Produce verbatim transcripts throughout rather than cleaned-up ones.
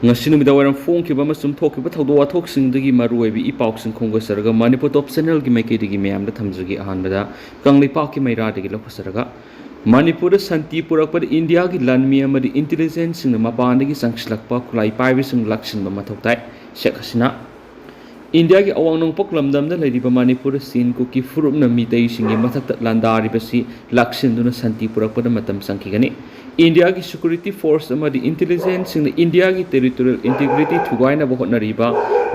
ꯉꯁꯤ ꯅꯨꯃꯤꯗꯥꯡ ꯋꯥꯏꯔꯝ ꯐꯣꯡꯈꯤꯕ ꯑꯃꯁꯨꯡ ꯊꯣꯛꯈꯤꯕ ꯊꯧꯗꯣꯛ ꯋꯥꯊꯣꯛꯁꯤꯡꯗꯒꯤ ꯃꯔꯨꯑꯣꯏꯕ ꯏ ꯄꯥꯎꯁꯤꯡ ꯈꯣꯝꯒꯠꯆꯔꯒ ꯃꯅꯤꯄꯨꯔ ꯇꯣꯞ ꯆꯦꯅꯦꯜꯒꯤ ꯃꯥꯏꯀꯩꯗꯒꯤ ꯃꯌꯥꯝꯗ ꯊꯝꯖꯒꯦ꯫ ꯑꯍꯥꯟꯕꯗ ꯀꯪꯂꯩꯄꯥꯛꯀꯤ ꯃꯩꯔꯥꯗꯒꯤ ꯂꯧꯈꯠꯆꯔꯒ, ꯃꯅꯤꯄꯨꯔꯗ ꯁꯥꯟꯇꯤ ꯄꯨꯔꯛꯄꯗ ꯏꯟꯗꯤꯌꯥꯒꯤ ꯂꯥꯟꯃꯤ ꯑꯃꯗꯤ ꯏꯟꯇꯤꯂꯤꯖꯦꯟꯁꯁꯤꯡꯅ ꯃꯄꯥꯟꯗꯒꯤ ꯆꯪꯁꯤꯜꯂꯛꯄ ꯈꯨꯠꯂꯥꯏ ꯄꯥꯏꯕꯁꯤꯡ ꯂꯥꯛꯁꯤꯟꯕ ꯃꯊꯧ ꯇꯥꯏ꯫ ꯁꯦꯈ ꯍꯁꯤꯅꯥ꯫ ꯏꯟꯗꯤꯌꯥꯒꯤ ꯑꯋꯥꯡ ꯅꯣꯡꯄꯣꯛ ꯂꯝꯗꯝꯗ ꯂꯩꯔꯤꯕ ꯃꯅꯤꯄꯨꯔꯗ ꯆꯤꯟ ꯀꯨꯀꯤ ꯐꯨꯔꯨꯞꯅ ꯃꯤꯇꯩꯁꯤꯡꯒꯤ ꯃꯊꯛꯇ ꯂꯥꯟꯗꯥꯔꯤꯕꯁꯤ ꯂꯥꯛꯁꯤꯟꯗꯨꯅ ꯁꯥꯟꯇꯤ ꯄꯨꯔꯛꯄꯗ ꯃꯇꯝ ꯆꯪꯈꯤꯒꯅꯤ꯫ ꯏꯟꯗꯤꯌꯥꯒꯤ ꯁꯦꯀ꯭ꯌꯨꯔꯤꯇꯤ ꯐꯣꯔꯁ ꯑꯃꯗꯤ ꯏꯟꯇꯤꯂꯤꯖꯦꯟꯁꯁꯤꯡꯅ ꯏꯟꯗꯤꯌꯥꯒꯤ ꯇꯦꯔꯤꯇꯣꯔꯤꯌꯦꯜ ꯏꯟꯇꯤꯒ꯭ꯔꯤꯇꯤ ꯊꯨꯒꯥꯏꯅꯕ ꯍꯣꯠꯅꯔꯤꯕ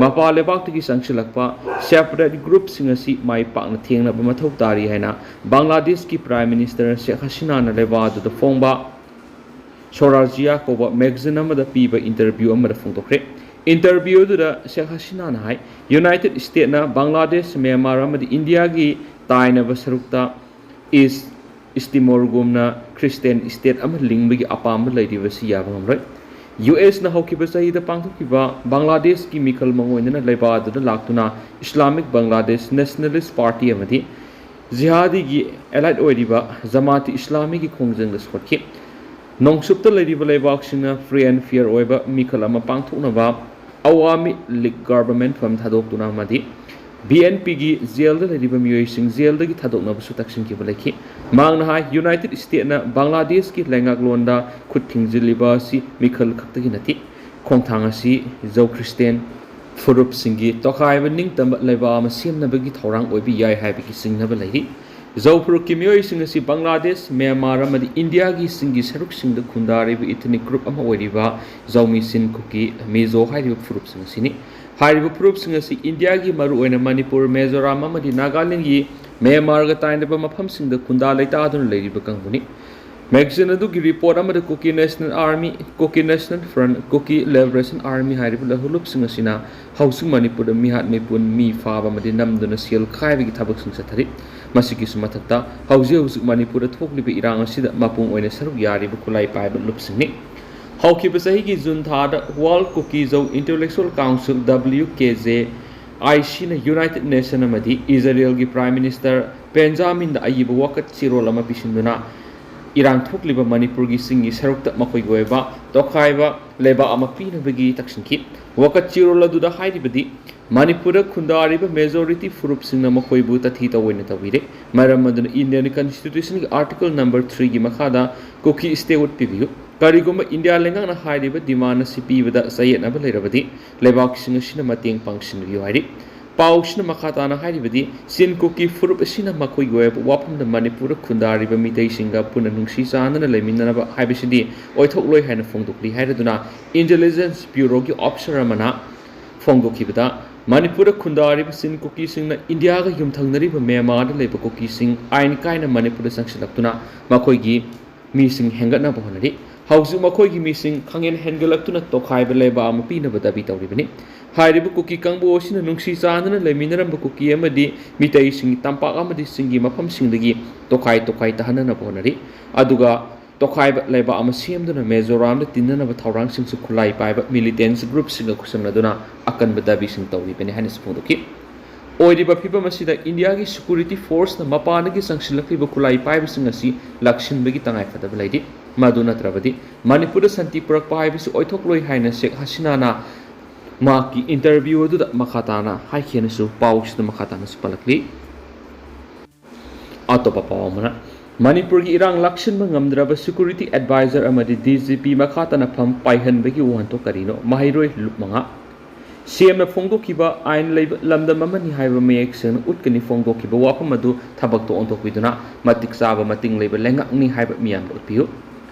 ꯃꯄꯥꯟ ꯂꯩꯕꯥꯛꯇꯒꯤ ꯆꯪꯁꯤꯜꯂꯛꯄ ꯁꯦꯄꯔꯦꯠ ꯒ꯭ꯔꯨꯞꯁꯤꯡ ꯑꯁꯤ ꯃꯥꯏ ꯄꯥꯛꯅ ꯊꯦꯡꯅꯕ ꯃꯊꯧ ꯇꯥꯔꯤ ꯍꯥꯏꯅ ꯕꯪꯒ꯭ꯂꯥꯗꯦꯁꯀꯤ ꯄ꯭ꯔꯥꯏꯝ ꯃꯤꯅꯤꯁꯇꯔ ꯁꯦꯈ ꯍꯁꯤꯅꯥꯅ ꯂꯩꯕꯥꯛ ꯑꯗꯨꯗ ꯐꯣꯡꯕ ꯁ꯭ꯋꯔꯥꯖ꯭ꯌ ꯀꯧꯕ ꯃꯦꯒꯥꯖꯤꯟ ꯑꯃꯗ ꯄꯤꯕ ꯏꯟꯇꯔꯚ꯭ꯌꯨ ꯑꯃꯗ ꯐꯣꯡꯗꯣꯛꯈ꯭ꯔꯦ꯫ ꯏꯟꯇꯔꯚ꯭ꯌꯨ ꯑꯗꯨꯗ ꯁꯦꯈ ꯍꯁꯤꯅꯥꯅ ꯍꯥꯏ, ꯌꯨꯅꯥꯏꯇꯦꯗ ꯁ꯭ꯇꯦꯠꯅ ꯕꯪꯒ꯭ꯂꯥꯗꯦꯁ, ꯃ꯭ꯌꯥꯟꯃꯥꯔ ꯑꯃꯗꯤ ꯏꯟꯗꯤꯌꯥꯒꯤ ꯇꯥꯏꯅꯕ ꯁꯔꯨꯛꯇ ꯏꯁ ꯏꯁꯇꯤꯃꯣꯔꯒꯨꯝꯅ ꯈ꯭ꯔꯤꯁꯇꯤꯌꯥꯟ ꯁ꯭ꯇꯦꯠ ꯑꯃ ꯂꯤꯡꯕꯒꯤ ꯑꯄꯥꯝꯕ ꯂꯩꯔꯤꯕꯁꯤ ꯌꯥꯕ ꯉꯝꯂꯣꯏ꯫ ꯌꯨ ꯑꯦꯁꯅ ꯍꯧꯈꯤꯕ ꯆꯍꯤꯗ ꯄꯥꯡꯊꯣꯛꯈꯤꯕ ꯕꯪꯒ꯭ꯂꯥꯗꯦꯁꯀꯤ ꯃꯤꯈꯜ ꯃꯉꯣꯏꯗꯅ ꯂꯩꯕꯥꯛ ꯑꯗꯨꯗ ꯂꯥꯛꯇꯨꯅ ꯏꯁꯂꯥꯃꯤꯛ ꯕꯪꯒ꯭ꯂꯥꯗꯦꯁ ꯅꯦꯁꯅꯦꯂꯤꯁ ꯄꯥꯔꯇꯤ ꯑꯃꯗꯤ ꯖꯤꯍꯥꯗꯤꯒꯤ ꯑꯦꯂꯥꯏꯠ ꯑꯣꯏꯔꯤꯕ ꯖꯃꯥꯇꯤ ꯏꯁꯂꯥꯃꯤꯒꯤ ꯈꯣꯡꯖꯪꯗ ꯁꯣꯛꯈꯤ꯫ ꯅꯣꯡꯆꯨꯞꯇ ꯂꯩꯔꯤꯕ ꯂꯩꯕꯥꯛꯁꯤꯡꯅ ꯐ꯭ꯔꯤ ꯑꯦꯟ ꯐꯤꯌꯔ ꯑꯣꯏꯕ ꯃꯤꯈꯜ ꯑꯃ ꯄꯥꯡꯊꯣꯛꯅꯕ ꯑꯋꯥꯃꯤ ꯂꯤꯒ ꯒꯚꯔꯟꯃꯦꯟꯠ ꯐꯝ ꯊꯥꯗꯣꯛꯇꯨꯅ ꯑꯃꯗꯤ ꯕꯤ ꯑꯦꯟ ꯄꯤꯒꯤ ꯖꯦꯜꯗ ꯂꯩꯔꯤꯕ ꯃꯤꯑꯣꯏꯁꯤꯡ ꯖꯦꯜꯗꯒꯤ ꯊꯥꯗꯣꯛꯅꯕꯁꯨ ꯇꯛꯁꯤꯟꯈꯤꯕ ꯂꯩꯈꯤ꯫ ꯃꯍꯥꯛꯅ ꯍꯥꯏ, ꯌꯨꯅꯥꯏꯇꯦꯗ ꯁ꯭ꯇꯦꯠꯅ ꯕꯪꯒ꯭ꯂꯥꯗꯦꯁꯀꯤ ꯂꯩꯉꯥꯛꯂꯣꯟꯗ ꯈꯨꯠ ꯊꯤꯡꯖꯤꯜꯂꯤꯕ ꯑꯁꯤ ꯃꯤꯈꯜ ꯈꯛꯇꯒꯤ ꯅꯠꯇꯦ, ꯈꯣꯡꯊꯥꯡ ꯑꯁꯤ ꯖꯧ ꯈ꯭ꯔꯤꯁꯇꯤꯌꯥꯟ ꯐꯨꯔꯨꯞꯁꯤꯡꯒꯤ ꯇꯣꯈꯥꯏꯕ ꯅꯤꯡꯇꯝꯕ ꯂꯩꯕꯥꯛ ꯑꯃ ꯁꯦꯝꯅꯕꯒꯤ ꯊꯧꯔꯥꯡ ꯑꯣꯏꯕ ꯌꯥꯏ ꯍꯥꯏꯕꯒꯤ ꯆꯤꯡꯅꯕ ꯂꯩꯔꯤ꯫ ꯖꯧ ꯐꯨꯔꯨꯞꯀꯤ ꯃꯤꯑꯣꯏꯁꯤꯡ ꯑꯁꯤ ꯕꯪꯒ꯭ꯂꯥꯗꯦꯁ, ꯃ꯭ꯌꯥꯟꯃꯥꯔ ꯑꯃꯗꯤ ꯏꯟꯗꯤꯌꯥꯒꯤ ꯆꯤꯡꯒꯤ ꯁꯔꯨꯛꯁꯤꯡꯗ ꯈꯨꯟꯗꯥꯔꯤꯕ ꯏꯊꯅꯤꯛ ꯒ꯭ꯔꯨꯞ ꯑꯃ ꯑꯣꯏꯔꯤꯕ ꯖꯧꯃꯤ ꯆꯤꯟ ꯀꯨꯀꯤ ꯃꯤꯖꯣ ꯍꯥꯏꯔꯤꯕ ꯐꯨꯔꯨꯞꯁꯤꯡ ꯑꯁꯤꯅꯤ꯫ ꯍꯥꯏꯔꯤꯕ ꯐꯨꯔꯨꯞꯁꯤꯡ ꯑꯁꯤ ꯏꯟꯗꯤꯌꯥꯒꯤ ꯃꯔꯨꯑꯣꯏꯅ ꯃꯅꯤꯄꯨꯔ, ꯃꯤꯖꯣꯔꯥꯝ ꯑꯃꯗꯤ ꯅꯥꯒꯥꯂꯦꯟꯒꯤ ꯃ꯭ꯌꯥꯟꯃꯥꯔꯒ ꯇꯥꯏꯅꯕ ꯃꯐꯝꯁꯤꯡꯗ ꯈꯨꯟꯗꯥ ꯂꯩꯇꯥꯗꯨꯅ ꯂꯩꯔꯤꯕ ꯀꯥꯡꯕꯨꯅꯤ꯫ ꯃꯦꯒꯥꯖꯤꯟ ꯑꯗꯨꯒꯤ ꯔꯤꯄꯣꯔꯠ ꯑꯃꯗ ꯀꯨꯀꯤ ꯅꯦꯁꯅꯦꯜ ꯑꯥꯔꯃꯤ, ꯀꯨꯀꯤ ꯅꯦꯁꯅꯦꯜ ꯐ꯭ꯔꯟꯠ, ꯀꯨꯀꯤ ꯂꯤꯕꯔꯦꯁꯟ ꯑꯥꯔꯃꯤ ꯍꯥꯏꯔꯤꯕ ꯂꯨꯞꯁꯤꯡ ꯑꯁꯤꯅ ꯍꯧꯖꯤꯛ ꯃꯅꯤꯄꯨꯔꯗ ꯃꯤꯍꯥꯠ ꯃꯤꯄꯨꯟ, ꯃꯤ ꯐꯥꯕ ꯑꯃꯗꯤ ꯅꯝꯗꯨꯅ ꯁꯦꯜ ꯈꯥꯏꯕꯒꯤ ꯊꯕꯛꯁꯤꯡ ꯆꯠꯊꯔꯤ꯫ ꯃꯁꯤꯒꯤꯁꯨ ꯃꯊꯛꯇ ꯍꯧꯖꯤꯛ ꯍꯧꯖꯤꯛ ꯃꯅꯤꯄꯨꯔꯗ ꯊꯣꯛꯂꯤꯕ ꯏꯔꯥꯡ ꯑꯁꯤꯗ ꯃꯄꯨꯡ ꯑꯣꯏꯅ ꯁꯔꯨꯛ ꯌꯥꯔꯤꯕ ꯈꯨꯠꯂꯥꯏ ꯄꯥꯏꯕ ꯂꯨꯞꯁꯤꯡꯅꯤ꯫ ꯍꯧꯈꯤꯕ ꯆꯍꯤꯒꯤ ꯖꯨꯟ ꯊꯥꯗ ꯋꯥꯔꯜ ꯀꯨꯀꯤ ꯖꯧ ꯏꯟꯇꯦꯂꯦꯛꯆꯨꯋꯦꯜ ꯀꯥꯎꯟꯁꯤꯜ, ꯗꯕ꯭ꯂꯤꯌꯨ ꯀꯦ ꯖꯦ ꯑꯥꯏ ꯁꯤꯅ ꯌꯨꯅꯥꯏꯇꯦꯗ ꯅꯦꯁꯟ ꯑꯃꯗꯤ ꯏꯖꯔꯦꯜꯒꯤ ꯄ꯭ꯔꯥꯏꯝ ꯃꯤꯅꯤꯁꯇꯔ ꯕꯦꯟꯖꯥꯃꯤꯟꯗ ꯑꯏꯕ ꯋꯥꯀꯠ ꯆꯦꯔꯣꯜ ꯑꯃ ꯄꯤꯁꯤꯟꯗꯨꯅ ꯏꯔꯥꯡ ꯊꯣꯛꯂꯤꯕ ꯃꯅꯤꯄꯨꯔꯒꯤ ꯆꯤꯡꯒꯤ ꯁꯔꯨꯛꯇ ꯃꯈꯣꯏꯒꯤ ꯑꯣꯏꯕ ꯇꯣꯈꯥꯏꯕ ꯂꯩꯕꯥꯛ ꯑꯃ ꯄꯤꯅꯕꯒꯤ ꯇꯛꯁꯤꯟꯈꯤ꯫ ꯋꯥꯀꯠ ꯆꯦꯔꯣꯜ ꯑꯗꯨꯗ ꯍꯥꯏꯔꯤꯕꯗꯤ, ꯃꯅꯤꯄꯨꯔꯗ ꯈꯨꯟꯗꯥꯔꯤꯕ majority ꯐꯨꯔꯨꯞꯁꯤꯡꯅ ꯃꯈꯣꯏꯕꯨ ꯇꯊꯤ ꯇꯑꯣꯏꯅ ꯇꯧꯕꯤꯔꯦ꯫ ꯃꯔꯝ ꯑꯗꯨꯅ Indian Constitution ꯒꯤ Article number three ꯒꯤ ꯃꯈꯥꯗ ꯀꯨꯀꯤ statehood ꯄꯤꯕꯤꯌꯨ꯫ ꯀꯔꯤꯒꯨꯝꯕ ꯏꯟꯗꯤꯌꯥ ꯂꯩꯉꯥꯛꯅ ꯍꯥꯏꯔꯤꯕ demand ꯑꯁꯤ ꯄꯤꯕꯗ ꯆꯌꯦꯠꯅꯕ ꯂꯩꯔꯕꯗꯤ, ꯂꯩꯕꯥꯛꯁꯤꯡ ꯑꯁꯤꯅ ꯃꯇꯦꯡ ꯄꯥꯡꯁꯤꯟꯕꯤꯌꯨ ꯍꯥꯏꯔꯤ꯫ ꯄꯥꯎꯁꯤꯅ ꯃꯈꯥ ꯇꯥꯅ ꯍꯥꯏꯔꯤꯕꯗꯤ, ꯆꯤꯟ ꯀꯨꯀꯤ ꯐꯨꯔꯨꯞ ꯑꯁꯤꯅ ꯃꯈꯣꯏꯒꯤ ꯑꯣꯏꯕ ꯋꯥꯐꯝꯗ ꯃꯅꯤꯄꯨꯔꯗ ꯈꯨꯟꯗꯥꯔꯤꯕ ꯃꯤꯇꯩꯁꯤꯡꯒ ꯄꯨꯟꯅ ꯅꯨꯡꯁꯤ ꯆꯥꯟꯅꯅ ꯂꯩꯃꯤꯟꯅꯅꯕ ꯍꯥꯏꯕꯁꯤꯗꯤ ꯑꯣꯏꯊꯣꯛꯂꯣꯏ ꯍꯥꯏꯅ ꯐꯣꯡꯗꯣꯛꯂꯤ ꯍꯥꯏꯔꯗꯨꯅ, Intelligence Bureau ꯒꯤ officer ꯑꯃꯅ ꯐꯣꯡꯗꯣꯛꯈꯤꯕꯗ, ꯃꯅꯤꯄꯨꯔꯗ ꯈꯨꯟꯗꯥꯔꯤꯕ ꯆꯤꯟ ꯀꯨꯀꯤꯁꯤꯡꯅ ꯏꯟꯗꯤꯌꯥꯒ ꯌꯨꯝꯊꯪꯅꯔꯤꯕ ꯃ꯭ꯌꯥꯟꯃꯥꯔꯗ ꯂꯩꯕ ꯀꯨꯀꯤꯁꯤꯡ ꯑꯥꯏꯟ ꯀꯥꯏꯅ ꯃꯅꯤꯄꯨꯔꯗ ꯆꯪꯁꯤꯜꯂꯛꯇꯨꯅ ꯃꯈꯣꯏꯒꯤ ꯃꯤꯁꯤꯡ ꯍꯦꯟꯒꯠꯅꯕ ꯍꯣꯠꯅꯔꯤ꯫ ꯍꯧꯖꯤꯛ ꯃꯈꯣꯏꯒꯤ ꯃꯤꯁꯤꯡ ꯈꯪꯍꯦꯟ ꯍꯦꯟꯒꯠꯂꯛꯇꯨꯅ ꯇꯣꯈꯥꯏꯕ ꯂꯩꯕꯥꯛ ꯑꯃ ꯄꯤꯅꯕ ꯗꯥꯕꯤ ꯇꯧꯔꯤꯕꯅꯤ꯫ ꯍꯥꯏꯔꯤꯕ ꯀꯨꯀꯤ ꯀꯥꯡꯕꯨ ꯑꯁꯤꯅ ꯅꯨꯡꯁꯤ ꯆꯥꯟꯅꯅ ꯂꯩꯃꯤꯟꯅꯔꯝꯕ ꯀꯨꯀꯤ ꯑꯃꯗꯤ ꯃꯤꯇꯩꯁꯤꯡꯒꯤ ꯇꯝꯄꯥꯛ ꯑꯃꯗꯤ ꯆꯤꯡꯒꯤ ꯃꯐꯝꯁꯤꯡꯗꯒꯤ ꯇꯣꯈꯥꯏ ꯇꯣꯈꯥꯏ ꯇꯥꯍꯟꯅꯅꯕ ꯍꯣꯠꯅꯔꯤ꯫ ꯑꯗꯨꯒ ꯇꯣꯈꯥꯏꯕ ꯂꯩꯕꯥꯛ ꯑꯃ ꯁꯦꯝꯗꯨꯅ ꯃꯤꯖꯣꯔꯥꯝꯗ ꯇꯤꯟꯅꯅꯕ ꯊꯧꯔꯥꯡꯁꯤꯡꯁꯨ ꯈꯨꯠꯂꯥꯏ ꯄꯥꯏꯕ militants group ꯁꯤꯡꯒ ꯈꯨꯠꯁꯝꯅꯗꯨꯅ ꯑꯀꯟꯕ ꯗꯥꯕꯤꯁꯤꯡ ꯇꯧꯔꯤꯕꯅꯤ ꯍꯥꯏꯅꯁꯨ ꯐꯣꯡꯗꯣꯛꯈꯤ꯫ ꯑꯣꯏꯔꯤꯕ ꯐꯤꯚꯝ ꯑꯁꯤꯗ ꯏꯟꯗꯤꯌꯥꯒꯤ security force ꯅ ꯃꯄꯥꯟꯗꯒꯤ ꯆꯪꯁꯤꯜꯂꯛꯂꯤꯕ ꯈꯨꯠꯂꯥꯏ ꯄꯥꯏꯕꯁꯤꯡ ꯑꯁꯤ ꯂꯥꯛꯁꯤꯟꯕꯒꯤ ꯇꯉꯥꯏꯐꯗꯕ ꯂꯩꯔꯤ꯫ ꯃꯗꯨ ꯅꯠꯇ꯭ꯔꯕꯗꯤ ꯃꯅꯤꯄꯨꯔꯗ ꯁꯥꯟꯇꯤ ꯄꯨꯔꯛꯄ ꯍꯥꯏꯕꯁꯤ ꯑꯣꯏꯊꯣꯛꯂꯣꯏ ꯍꯥꯏꯅ ꯁꯦꯈ ꯍꯁꯤꯅꯥꯅ ꯃꯍꯥꯛꯀꯤ interview ꯑꯗꯨꯗ ꯃꯈꯥ ꯇꯥꯅ ꯍꯥꯏꯈꯤ ꯍꯥꯏꯅꯁꯨ ꯄꯥꯎꯁꯤꯗ ꯃꯈꯥ ꯇꯥꯅꯁꯨ ꯄꯜꯂꯛꯂꯤ꯫ ꯑꯇꯣꯞꯄ ꯄꯥꯎ ꯑꯃꯅ, ꯃꯅꯤꯄꯨꯔꯒꯤ ꯏꯔꯥꯡ ꯂꯥꯛꯁꯤꯟꯕ ꯉꯝꯗ꯭ꯔꯕ security advisor ꯑꯃꯗꯤ D G P ꯃꯈꯥ ꯇꯥꯅ ꯐꯝ ꯄꯥꯏꯍꯟꯕꯒꯤ ꯋꯥꯍꯟꯊꯣꯛ ꯀꯔꯤꯅꯣ? ꯃꯍꯩꯔꯣꯏ ꯂꯨꯞ ꯃꯉꯥ꯫ ꯁꯤ ꯑꯦꯝꯅ ꯐꯣꯡꯗꯣꯛꯈꯤꯕ ꯑꯥꯏꯟ ꯂꯩꯕ ꯂꯝꯗꯝ ꯑꯃꯅꯤ ꯍꯥꯏꯕ ꯃꯌꯦꯛ ꯁꯦꯡꯅ ꯎꯠꯀꯅꯤ꯫ ꯐꯣꯡꯗꯣꯛꯈꯤꯕ ꯋꯥꯐꯝ ꯑꯗꯨ ꯊꯕꯛꯇ ꯑꯣꯟꯊꯣꯛꯄꯤꯗꯨꯅ ꯃꯇꯤꯛ ꯆꯥꯕ ꯃꯇꯤꯡ ꯂꯩꯕ ꯂꯩꯉꯥꯛꯅꯤ ꯍꯥꯏꯕ ꯃꯤꯌꯥꯝꯗ ꯎꯠꯄꯤꯌꯨ꯫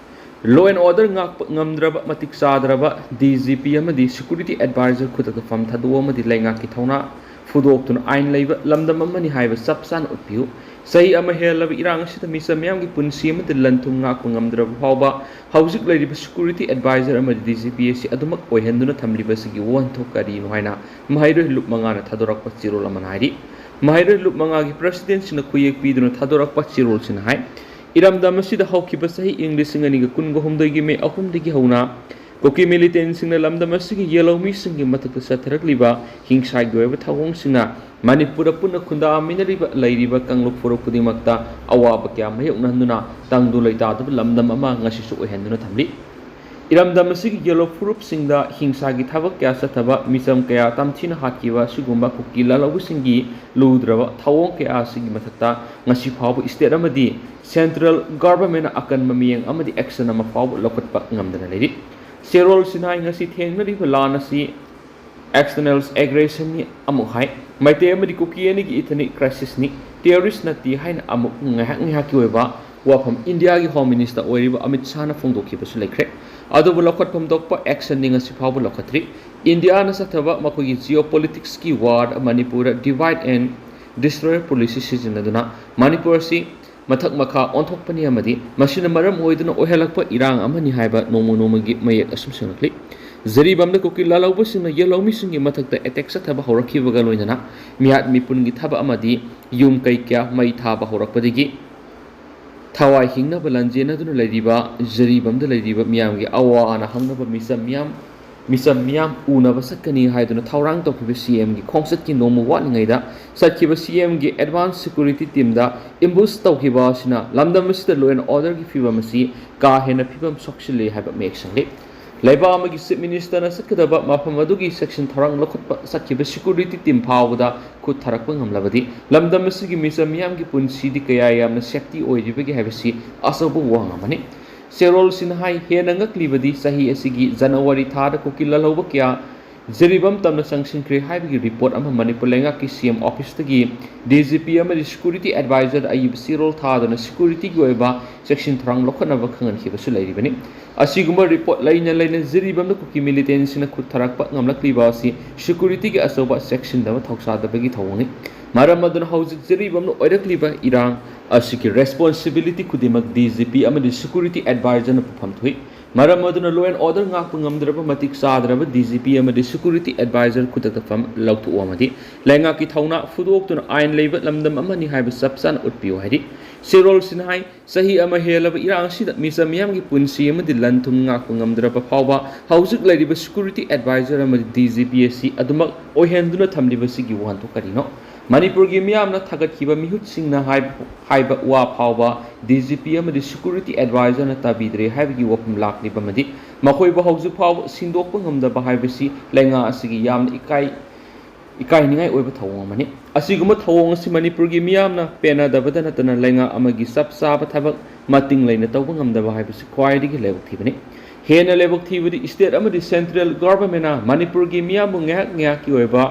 Law and order ꯉꯥꯛꯄ ꯉꯝꯗ꯭ꯔꯕ, ꯃꯇꯤꯛ ꯆꯥꯗ꯭ꯔꯕ D G P ꯑꯃꯗꯤ security advisor ꯈꯨꯗꯛꯇ ꯐꯝ ꯊꯥꯗꯣꯛꯑꯣ ꯑꯃꯗꯤ ꯂꯩꯉꯥꯛꯀꯤ ꯊꯧꯅꯥ ꯐꯨꯗꯣꯛꯇꯨꯅ ꯑꯥꯏꯟ ꯂꯩꯕ ꯂꯝꯗꯝ ꯑꯃꯅꯤ ꯍꯥꯏꯕ ꯆꯞ ꯆꯥꯅ ꯎꯠꯄꯤꯌꯨ꯫ ꯆꯍꯤ ꯑꯃ ꯍꯦꯜꯂꯕ ꯏꯔꯥꯡ ꯑꯁꯤꯗ ꯃꯤꯆꯝ ꯃꯤꯌꯥꯝꯒꯤ ꯄꯨꯟꯁꯤ ꯑꯃꯗꯤ ꯂꯟ ꯊꯨꯝ ꯉꯥꯛꯄ ꯉꯝꯗ꯭ꯔꯕ ꯐꯥꯎꯕ ꯍꯧꯖꯤꯛ ꯂꯩꯔꯤꯕ security advisor ꯑꯃꯗꯤ D G P ꯑꯁꯤ ꯑꯗꯨꯃꯛ ꯑꯣꯏꯍꯟꯗꯨꯅ ꯊꯝꯂꯤꯕ ꯑꯁꯤꯒꯤ ꯋꯥꯍꯟꯊꯣꯛ ꯀꯔꯤꯅꯣ ꯍꯥꯏꯅ ꯃꯍꯩꯔꯣꯏ ꯂꯨꯞ ꯃꯉꯥꯅ ꯊꯥꯗꯣꯔꯛꯄ ꯆꯦꯔꯣꯜ ꯑꯃꯅ ꯍꯥꯏꯔꯤ꯫ ꯃꯍꯩꯔꯣꯏ ꯂꯨꯞ ꯃꯉꯥꯒꯤ president ꯁꯤꯡꯅ ꯈꯨꯌꯦꯛ ꯄꯤꯗꯨꯅ ꯊꯥꯗꯣꯔꯛꯄ ꯆꯦꯔꯣꯜꯁꯤꯅ ꯍꯥꯏ, ꯏꯔꯝꯗꯝ ꯑꯁꯤꯗ ꯍꯧꯈꯤꯕ ꯆꯍꯤ ꯏꯪ ꯂꯤꯁꯤꯡ ꯑꯅꯤꯒ ꯀꯨꯟꯒ ꯍꯨꯝꯗꯣꯏꯒꯤ ꯃꯦ ꯑꯍꯨꯝꯗꯒꯤ ꯍꯧꯅ ꯀꯨꯀꯤ militant ꯁꯤꯡꯅ ꯂꯝꯗꯝ ꯑꯁꯤꯒꯤ ꯌꯦꯜꯍꯧꯃꯤꯁꯤꯡꯒꯤ ꯃꯊꯛꯇ ꯆꯠꯊꯔꯛꯂꯤꯕ ꯍꯤꯡꯁꯥꯒꯤ ꯑꯣꯏꯕ ꯊꯧꯑꯣꯡꯁꯤꯡꯅ ꯃꯅꯤꯄꯨꯔꯗ ꯄꯨꯟꯅ ꯈꯨꯟꯗꯥꯃꯤꯟꯅꯔꯤꯕ ꯂꯩꯔꯤꯕ ꯀꯥꯡꯂꯨꯞ ꯐꯨꯔꯨꯞ ꯈꯨꯗꯤꯡꯃꯛꯇ ꯑꯋꯥꯕ ꯀꯌꯥ ꯃꯥꯌꯣꯛꯅꯍꯟꯗꯨꯅ ꯇꯪꯗꯨ ꯂꯩꯇꯥꯗꯕ ꯂꯝꯗꯝ ꯑꯃ ꯉꯁꯤꯁꯨ ꯑꯣꯏꯍꯟꯗꯨꯅ ꯊꯝꯂꯤ꯫ ꯏꯔꯝꯗꯝ ꯑꯁꯤꯒꯤ ꯌꯦꯜꯂꯣ ꯐꯨꯔꯨꯞꯁꯤꯡꯗ ꯍꯤꯡꯁꯥꯒꯤ ꯊꯕꯛ ꯀꯌꯥ ꯆꯠꯊꯕ, ꯃꯤꯆꯝ ꯀꯌꯥ ꯇꯝꯊꯤꯅ ꯍꯥꯠꯈꯤꯕ ꯑꯁꯤꯒꯨꯝꯕ ꯀꯨꯀꯤ ꯂꯥꯜꯍꯧꯕꯁꯤꯡꯒꯤ ꯂꯨꯗ꯭ꯔꯕ ꯊꯧꯑꯣꯡ ꯀꯌꯥ ꯑꯁꯤꯒꯤ ꯃꯊꯛꯇ ꯉꯁꯤ ꯐꯥꯎꯕ state ꯑꯃꯗꯤ central governmentꯅ ꯑꯀꯟꯕ ꯃꯤꯠꯌꯦꯡ ꯑꯃꯗꯤ action ꯑꯃ ꯐꯥꯎꯕ ꯂꯧꯈꯠꯄ ꯉꯝꯗꯅ ꯂꯩꯔꯤ꯫ ꯆꯦꯔꯣꯜ ꯁꯤꯟꯍꯥꯏ ꯉꯁꯤ ꯊꯦꯡꯅꯔꯤꯕ ꯂꯥꯟ ꯑꯁꯤ external aggressionꯅꯤ ꯑꯃꯨꯛ ꯍꯥꯏ꯫ ꯃꯩꯇꯩ ꯑꯃꯗꯤ ꯀꯨꯀꯤ ꯑꯅꯤꯒꯤ ethnic crisisꯅꯤ, terrorist ꯅꯠꯇꯦ ꯍꯥꯏꯅ ꯑꯃꯨꯛ ꯉꯥꯏꯍꯥꯛ ꯉꯥꯏꯍꯥꯛꯀꯤ ꯑꯣꯏꯕ ꯋꯥꯐꯝ ꯏꯟꯗꯤꯌꯥꯒꯤ Home Minister ꯑꯣꯏꯔꯤꯕ ꯑꯃꯤꯠ ꯁꯥꯍꯅ ꯐꯣꯡꯗꯣꯛꯈꯤꯕꯁꯨ ꯂꯩꯈ꯭ꯔꯦ꯫ ꯑꯗꯨꯕꯨ ꯂꯧꯈꯠꯐꯝ ꯊꯣꯛꯄ actionꯗꯤ ꯉꯁꯤ ꯐꯥꯎꯕ ꯂꯧꯈꯠꯇ꯭ꯔꯤ꯫ ꯏꯟꯗꯤꯌꯥꯅ ꯆꯠꯊꯕ ꯃꯈꯣꯏꯒꯤ geopoliticsꯀꯤ war ꯃꯅꯤꯄꯨꯔꯗ divide and destroy policy ꯁꯤꯖꯤꯟꯅꯗꯨꯅ ꯃꯅꯤꯄꯨꯔ ꯑꯁꯤ ꯃꯊꯛ ꯃꯈꯥ ꯑꯣꯟꯊꯣꯛꯄꯅꯤ ꯑꯃꯗꯤ ꯃꯁꯤꯅ ꯃꯔꯝ ꯑꯣꯏꯗꯨꯅ ꯑꯣꯏꯍꯜꯂꯛꯄ ꯏꯔꯥꯡ ꯑꯃꯅꯤ ꯍꯥꯏꯕ ꯅꯣꯡꯃ ꯅꯣꯡꯃꯒꯤ ꯃꯌꯦꯛ ꯑꯁꯨꯝ ꯁꯦꯡꯂꯛꯂꯤ꯫ ꯖꯤꯔꯤꯕꯥꯝꯗ ꯀꯨꯀꯤ ꯂꯥꯜꯍꯧꯕꯁꯤꯡꯅ ꯌꯦꯜꯍꯧꯃꯤꯁꯤꯡꯒꯤ ꯃꯊꯛꯇ attack ꯆꯠꯊꯕ ꯍꯧꯔꯛꯈꯤꯕꯒ ꯂꯣꯏꯅꯅ ꯃꯤꯍꯥꯠ ꯃꯤꯄꯨꯟꯒꯤ ꯊꯕꯛ ꯑꯃꯗꯤ ꯌꯨꯝ ꯀꯩ ꯀꯌꯥ ꯃꯩ ꯊꯥꯕ ꯍꯧꯔꯛꯄꯗꯒꯤ ꯊꯋꯥꯏ ꯍꯤꯡꯅꯕ ꯂꯥꯟꯖꯦꯟꯅꯗꯨꯅ ꯂꯩꯔꯤꯕ ꯖꯤꯔꯤꯕꯥꯝꯗ ꯂꯩꯔꯤꯕ ꯃꯤꯌꯥꯝꯒꯤ ꯑꯋꯥ ꯑꯅꯥ ꯍꯪꯅꯕ ꯃꯤꯆꯝ ꯃꯤꯌꯥꯝ ꯃꯤꯆꯝ ꯃꯤꯌꯥꯝ ꯎꯅꯕ ꯆꯠꯀꯅꯤ ꯍꯥꯏꯗꯨꯅ ꯊꯧꯔꯥꯡ ꯇꯧꯈꯤꯕ CMꯒꯤ ꯈꯣꯡꯆꯠꯀꯤ ꯅꯣꯡꯃ ꯋꯥꯠꯂꯤꯉꯩꯗ ꯆꯠꯈꯤꯕ CMꯒꯤ advance security teamꯗ ambush ꯇꯧꯈꯤꯕ ꯑꯁꯤꯅ ꯂꯝꯗꯝ ꯑꯁꯤꯗ law and orderꯒꯤ ꯐꯤꯕꯝ ꯑꯁꯤ ꯀꯥ ꯍꯦꯟꯅ ꯐꯤꯕꯝ ꯁꯣꯛꯆꯤꯜꯂꯤ ꯍꯥꯏꯕ ꯃꯌꯦꯛ ꯁꯦꯡꯂꯤ꯫ ꯂꯩꯕꯥꯛ ꯑꯃꯒꯤ Chief Ministerꯅ ꯆꯠꯀꯗꯕ ꯃꯐꯝ ꯑꯗꯨꯒꯤ section ꯊꯧꯔꯥꯡ ꯂꯧꯈꯠꯄ ꯆꯠꯈꯤꯕ security team ꯐꯥꯎꯕꯗ ꯈꯨꯠ ꯊꯥꯔꯛꯄ ꯉꯝꯂꯕꯗꯤ ꯂꯝꯗꯝ ꯑꯁꯤꯒꯤ ꯃꯤꯆꯝ ꯃꯤꯌꯥꯝꯒꯤ ꯄꯨꯟꯁꯤꯗꯤ ꯀꯌꯥ ꯌꯥꯝꯅ safety ꯑꯣꯏꯔꯤꯕꯒꯦ ꯍꯥꯏꯕꯁꯤ ꯑꯆꯧꯕ ꯋꯥꯍꯪ ꯑꯃꯅꯤ꯫ ꯆꯦꯔꯣꯜ ꯁꯤꯟꯍꯥꯏ ꯍꯦꯟꯅ ꯉꯛꯂꯤꯕꯗꯤ ꯆꯍꯤ ꯑꯁꯤꯒꯤ ꯖꯅꯋꯥꯔꯤ ꯊꯥꯗ ꯀꯨꯀꯤ ꯂꯥꯜꯍꯧꯕ ꯀꯌꯥ ꯖꯤꯔꯤꯕꯥꯝ ꯇꯝꯅ ꯆꯪꯁꯤꯟꯈ꯭ꯔꯦ ꯍꯥꯏꯕꯒꯤ report ꯑꯃ ꯃꯅꯤꯄꯨꯔ ꯂꯩꯉꯥꯛꯀꯤ CM officeꯇꯒꯤ DGP ꯑꯃꯗꯤ security advisorꯗ ꯑꯏꯕ ꯆꯦꯔꯣꯜ ꯊꯥꯗꯨꯅ securityꯒꯤ ꯑꯣꯏꯕ section ꯊꯧꯔꯥꯡ ꯂꯧꯈꯠꯅꯕ ꯈꯪꯍꯟꯈꯤꯕꯁꯨ ꯂꯩꯔꯤꯕꯅꯤ꯫ ꯑꯁꯤꯒꯨꯝꯕ report ꯂꯩꯅ ꯂꯩꯅ ꯖꯤꯔꯤꯕꯥꯝꯗ ꯀꯨꯀꯤ militantꯁꯤꯡꯅ ꯈꯨꯠ ꯊꯥꯔꯛꯄ ꯉꯝꯂꯛꯂꯤꯕ ꯑꯁꯤ securityꯒꯤ ꯑꯆꯧꯕ ꯆꯦꯛꯁꯤꯟꯗꯕ ꯊꯧꯁꯥꯗꯕꯒꯤ ꯊꯧꯑꯣꯡꯅꯤ꯫ ꯃꯔꯝ ꯑꯗꯨꯅ ꯍꯧꯖꯤꯛ ꯖꯤꯔꯤꯕꯥꯝꯗ ꯑꯣꯏꯔꯛꯂꯤꯕ ꯏꯔꯥꯡ ꯑꯁꯤꯒꯤ responsibility ꯈꯨꯗꯤꯡꯃꯛ DGP ꯑꯃꯗꯤ security advisorꯅ ꯄꯨꯐꯝ ꯊꯣꯛꯏ꯫ ꯃꯔꯝ ꯑꯗꯨꯅ law and order ꯉꯥꯛꯄ ꯉꯝꯗ꯭ꯔꯕ, ꯃꯇꯤꯛ ꯆꯥꯗ꯭ꯔꯕ DGP ꯑꯃꯗꯤ security advisor ꯈꯨꯗꯛꯇ ꯐꯝ ꯂꯧꯊꯣꯛꯎ ꯑꯃꯗꯤ ꯂꯩꯉꯥꯛꯀꯤ ꯊꯧꯅꯥ ꯐꯨꯗꯣꯛꯇꯨꯅ ꯑꯥꯏꯟ ꯂꯩꯕ ꯂꯝꯗꯝ ꯑꯃꯅꯤ ꯍꯥꯏꯕ ꯆꯞ ꯆꯥꯅ ꯎꯠꯄꯤꯌꯨ ꯍꯥꯏꯔꯤ꯫ ꯁꯦꯔꯣꯜꯁꯤꯅ ꯍꯥꯏ, ꯆꯍꯤ ꯑꯃ ꯍꯦꯜꯂꯕ ꯏꯔꯥꯡ ꯑꯁꯤꯗ ꯃꯤꯆꯝ ꯃꯤꯌꯥꯝꯒꯤ ꯄꯨꯟꯁꯤ ꯑꯃꯗꯤ ꯂꯟ ꯊꯨꯝ ꯉꯥꯛꯄ ꯉꯝꯗ꯭ꯔꯕ ꯐꯥꯎꯕ ꯍꯧꯖꯤꯛ ꯂꯩꯔꯤꯕ security advisor ꯑꯃꯗꯤ D G P ꯑꯁꯤ ꯑꯗꯨꯃꯛ ꯑꯣꯏꯍꯟꯗꯨꯅ ꯊꯝꯂꯤꯕꯁꯤꯒꯤ ꯋꯥꯍꯟꯊꯣꯛ ꯀꯔꯤꯅꯣ? ꯃꯅꯤꯄꯨꯔꯒꯤ ꯃꯤꯌꯥꯝꯅ ꯊꯥꯒꯠꯈꯤꯕ ꯃꯤꯍꯨꯠꯁꯤꯡꯅ ꯍꯥꯏꯕ, ꯍꯥꯏꯕ ꯋꯥ ꯐꯥꯎꯕ D G P ꯑꯃꯗꯤ security advisorꯅ ꯇꯥꯕꯤꯗ꯭ꯔꯦ ꯍꯥꯏꯕꯒꯤ ꯋꯥꯐꯝ ꯂꯥꯛꯂꯤꯕ ꯑꯃꯗꯤ ꯃꯈꯣꯏꯕꯨ ꯍꯧꯖꯤꯛ ꯐꯥꯎꯕ ꯁꯤꯟꯗꯣꯛꯄ ꯉꯝꯗꯕ ꯍꯥꯏꯕꯁꯤ ꯂꯩꯉꯥꯛ ꯑꯁꯤꯒꯤ ꯌꯥꯝꯅ ꯏꯀꯥꯏ ꯏꯀꯥꯏꯅꯤꯡꯉꯥꯏ ꯑꯣꯏꯕ ꯊꯧꯑꯣꯡ ꯑꯃꯅꯤ꯫ ꯑꯁꯤꯒꯨꯝꯕ ꯊꯧꯑꯣꯡ ꯑꯁꯤ ꯃꯅꯤꯄꯨꯔꯒꯤ ꯃꯤꯌꯥꯝꯅ ꯄꯦꯟꯅꯗꯕꯗ ꯅꯠꯇꯅ ꯂꯩꯉꯥꯛ ꯑꯃꯒꯤ ꯆꯞ ꯆꯥꯕ ꯊꯕꯛ ꯃꯇꯤꯡ ꯂꯩꯅ ꯇꯧꯕ ꯉꯝꯗꯕ ꯍꯥꯏꯕꯁꯤ ꯈ꯭ꯋꯥꯏꯗꯒꯤ ꯂꯥꯏꯕꯛ ꯊꯤꯕꯅꯤ꯫ ꯍꯦꯟꯅ ꯂꯥꯏꯕꯛ ꯊꯤꯕꯗꯤ state ꯑꯃꯗꯤ central governmentꯅ ꯃꯅꯤꯄꯨꯔꯒꯤ ꯃꯤꯌꯥꯝꯕꯨ ꯉꯥꯏꯍꯥꯛ ꯉꯥꯏꯍꯥꯛꯀꯤ ꯑꯣꯏꯕ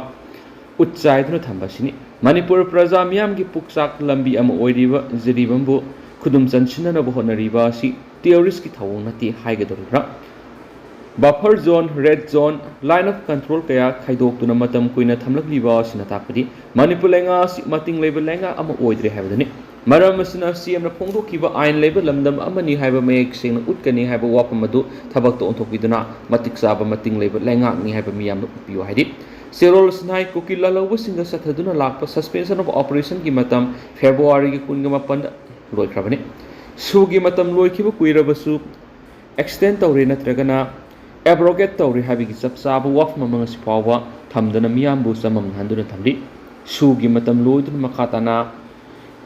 ꯎꯠ ꯆꯥꯏꯗꯨꯅ ꯊꯝꯕ ꯑꯁꯤꯅꯤ꯫ ꯃꯅꯤꯄꯨꯔ ꯄ꯭ꯔꯖꯥ ꯃꯤꯌꯥꯝꯒꯤ ꯄꯨꯛꯆꯥꯛ ꯂꯝꯕꯤ ꯑꯃ ꯑꯣꯏꯔꯤꯕ ꯖꯤꯔꯤꯕꯥꯝꯕꯨ ꯈꯨꯗꯨꯝ ꯆꯟꯁꯤꯟꯅꯅꯕ ꯍꯣꯠꯅꯔꯤꯕ ꯑꯁꯤ terroristꯀꯤ ꯊꯧꯑꯣꯡ ꯅꯠꯇꯦ ꯍꯥꯏꯒꯗꯧꯔꯤꯕ꯭ꯔꯥ? Buffer zone, red zone, line of control ꯀꯌꯥ ꯈꯥꯏꯗꯣꯛꯇꯨꯅ ꯃꯇꯝ ꯀꯨꯏꯅ ꯊꯝꯂꯛꯂꯤꯕ ꯑꯁꯤꯅ ꯇꯥꯛꯄꯗꯤ ꯃꯅꯤꯄꯨꯔ ꯂꯩꯉꯥꯛ ꯑꯁꯤ ꯃꯇꯤꯡ ꯂꯩꯕ ꯂꯩꯉꯥꯛ ꯑꯃ ꯑꯣꯏꯗ꯭ꯔꯦ ꯍꯥꯏꯕꯗꯨꯅꯤ꯫ ꯃꯔꯝ ꯑꯁꯤꯅ C Mꯅ ꯐꯣꯡꯗꯣꯛꯈꯤꯕ ꯑꯥꯏꯟ ꯂꯩꯕ ꯂꯝꯗꯝ ꯑꯃꯅꯤ ꯍꯥꯏꯕ ꯃꯌꯦꯛ ꯁꯦꯡꯅ ꯎꯠꯀꯅꯤ ꯍꯥꯏꯕ ꯋꯥꯐꯝ ꯑꯗꯨ ꯊꯕꯛꯇ ꯑꯣꯟꯊꯣꯛꯄꯤꯗꯨꯅ ꯃꯇꯤꯛ ꯆꯥꯕ ꯃꯇꯤꯡ ꯂꯩꯕ ꯂꯩꯉꯥꯛꯅꯤ ꯍꯥꯏꯕ ꯃꯤꯌꯥꯝꯗ ꯎꯠꯄꯤꯌꯨ ꯍꯥꯏꯔꯤ꯫ ꯁꯦꯔꯣꯜ ꯑꯁꯤꯅ ꯍꯥꯏ, ꯀꯨꯀꯤ ꯂꯥꯜꯍꯧꯕꯁꯤꯡꯗ ꯆꯠꯊꯗꯨꯅ ꯂꯥꯛꯄ suspension of operationꯒꯤ ꯃꯇꯝ Februaryꯒꯤ ꯀꯨꯟꯒ ꯃꯥꯄꯟꯗ ꯂꯣꯏꯈ꯭ꯔꯕꯅꯤ꯫ ꯁꯨꯒꯤ ꯃꯇꯝ ꯂꯣꯏꯈꯤꯕ ꯀꯨꯏꯔꯕꯁꯨ extend ꯇꯧꯔꯦ ꯅꯠꯇ꯭ꯔꯒꯅ abrogate ꯇꯧꯔꯦ ꯍꯥꯏꯕꯒꯤ ꯆꯞ ꯆꯥꯕ ꯋꯥꯐꯝ ꯑꯃ ꯉꯁꯤ ꯐꯥꯎꯕ ꯊꯝꯗꯅ ꯃꯤꯌꯥꯝꯕꯨ ꯆꯃꯝꯅꯍꯟꯗꯨꯅ ꯊꯝꯂꯤ꯫ ꯁꯨꯒꯤ ꯃꯇꯝ ꯂꯣꯏꯗꯨꯅ ꯃꯈꯥ ꯇꯥꯅ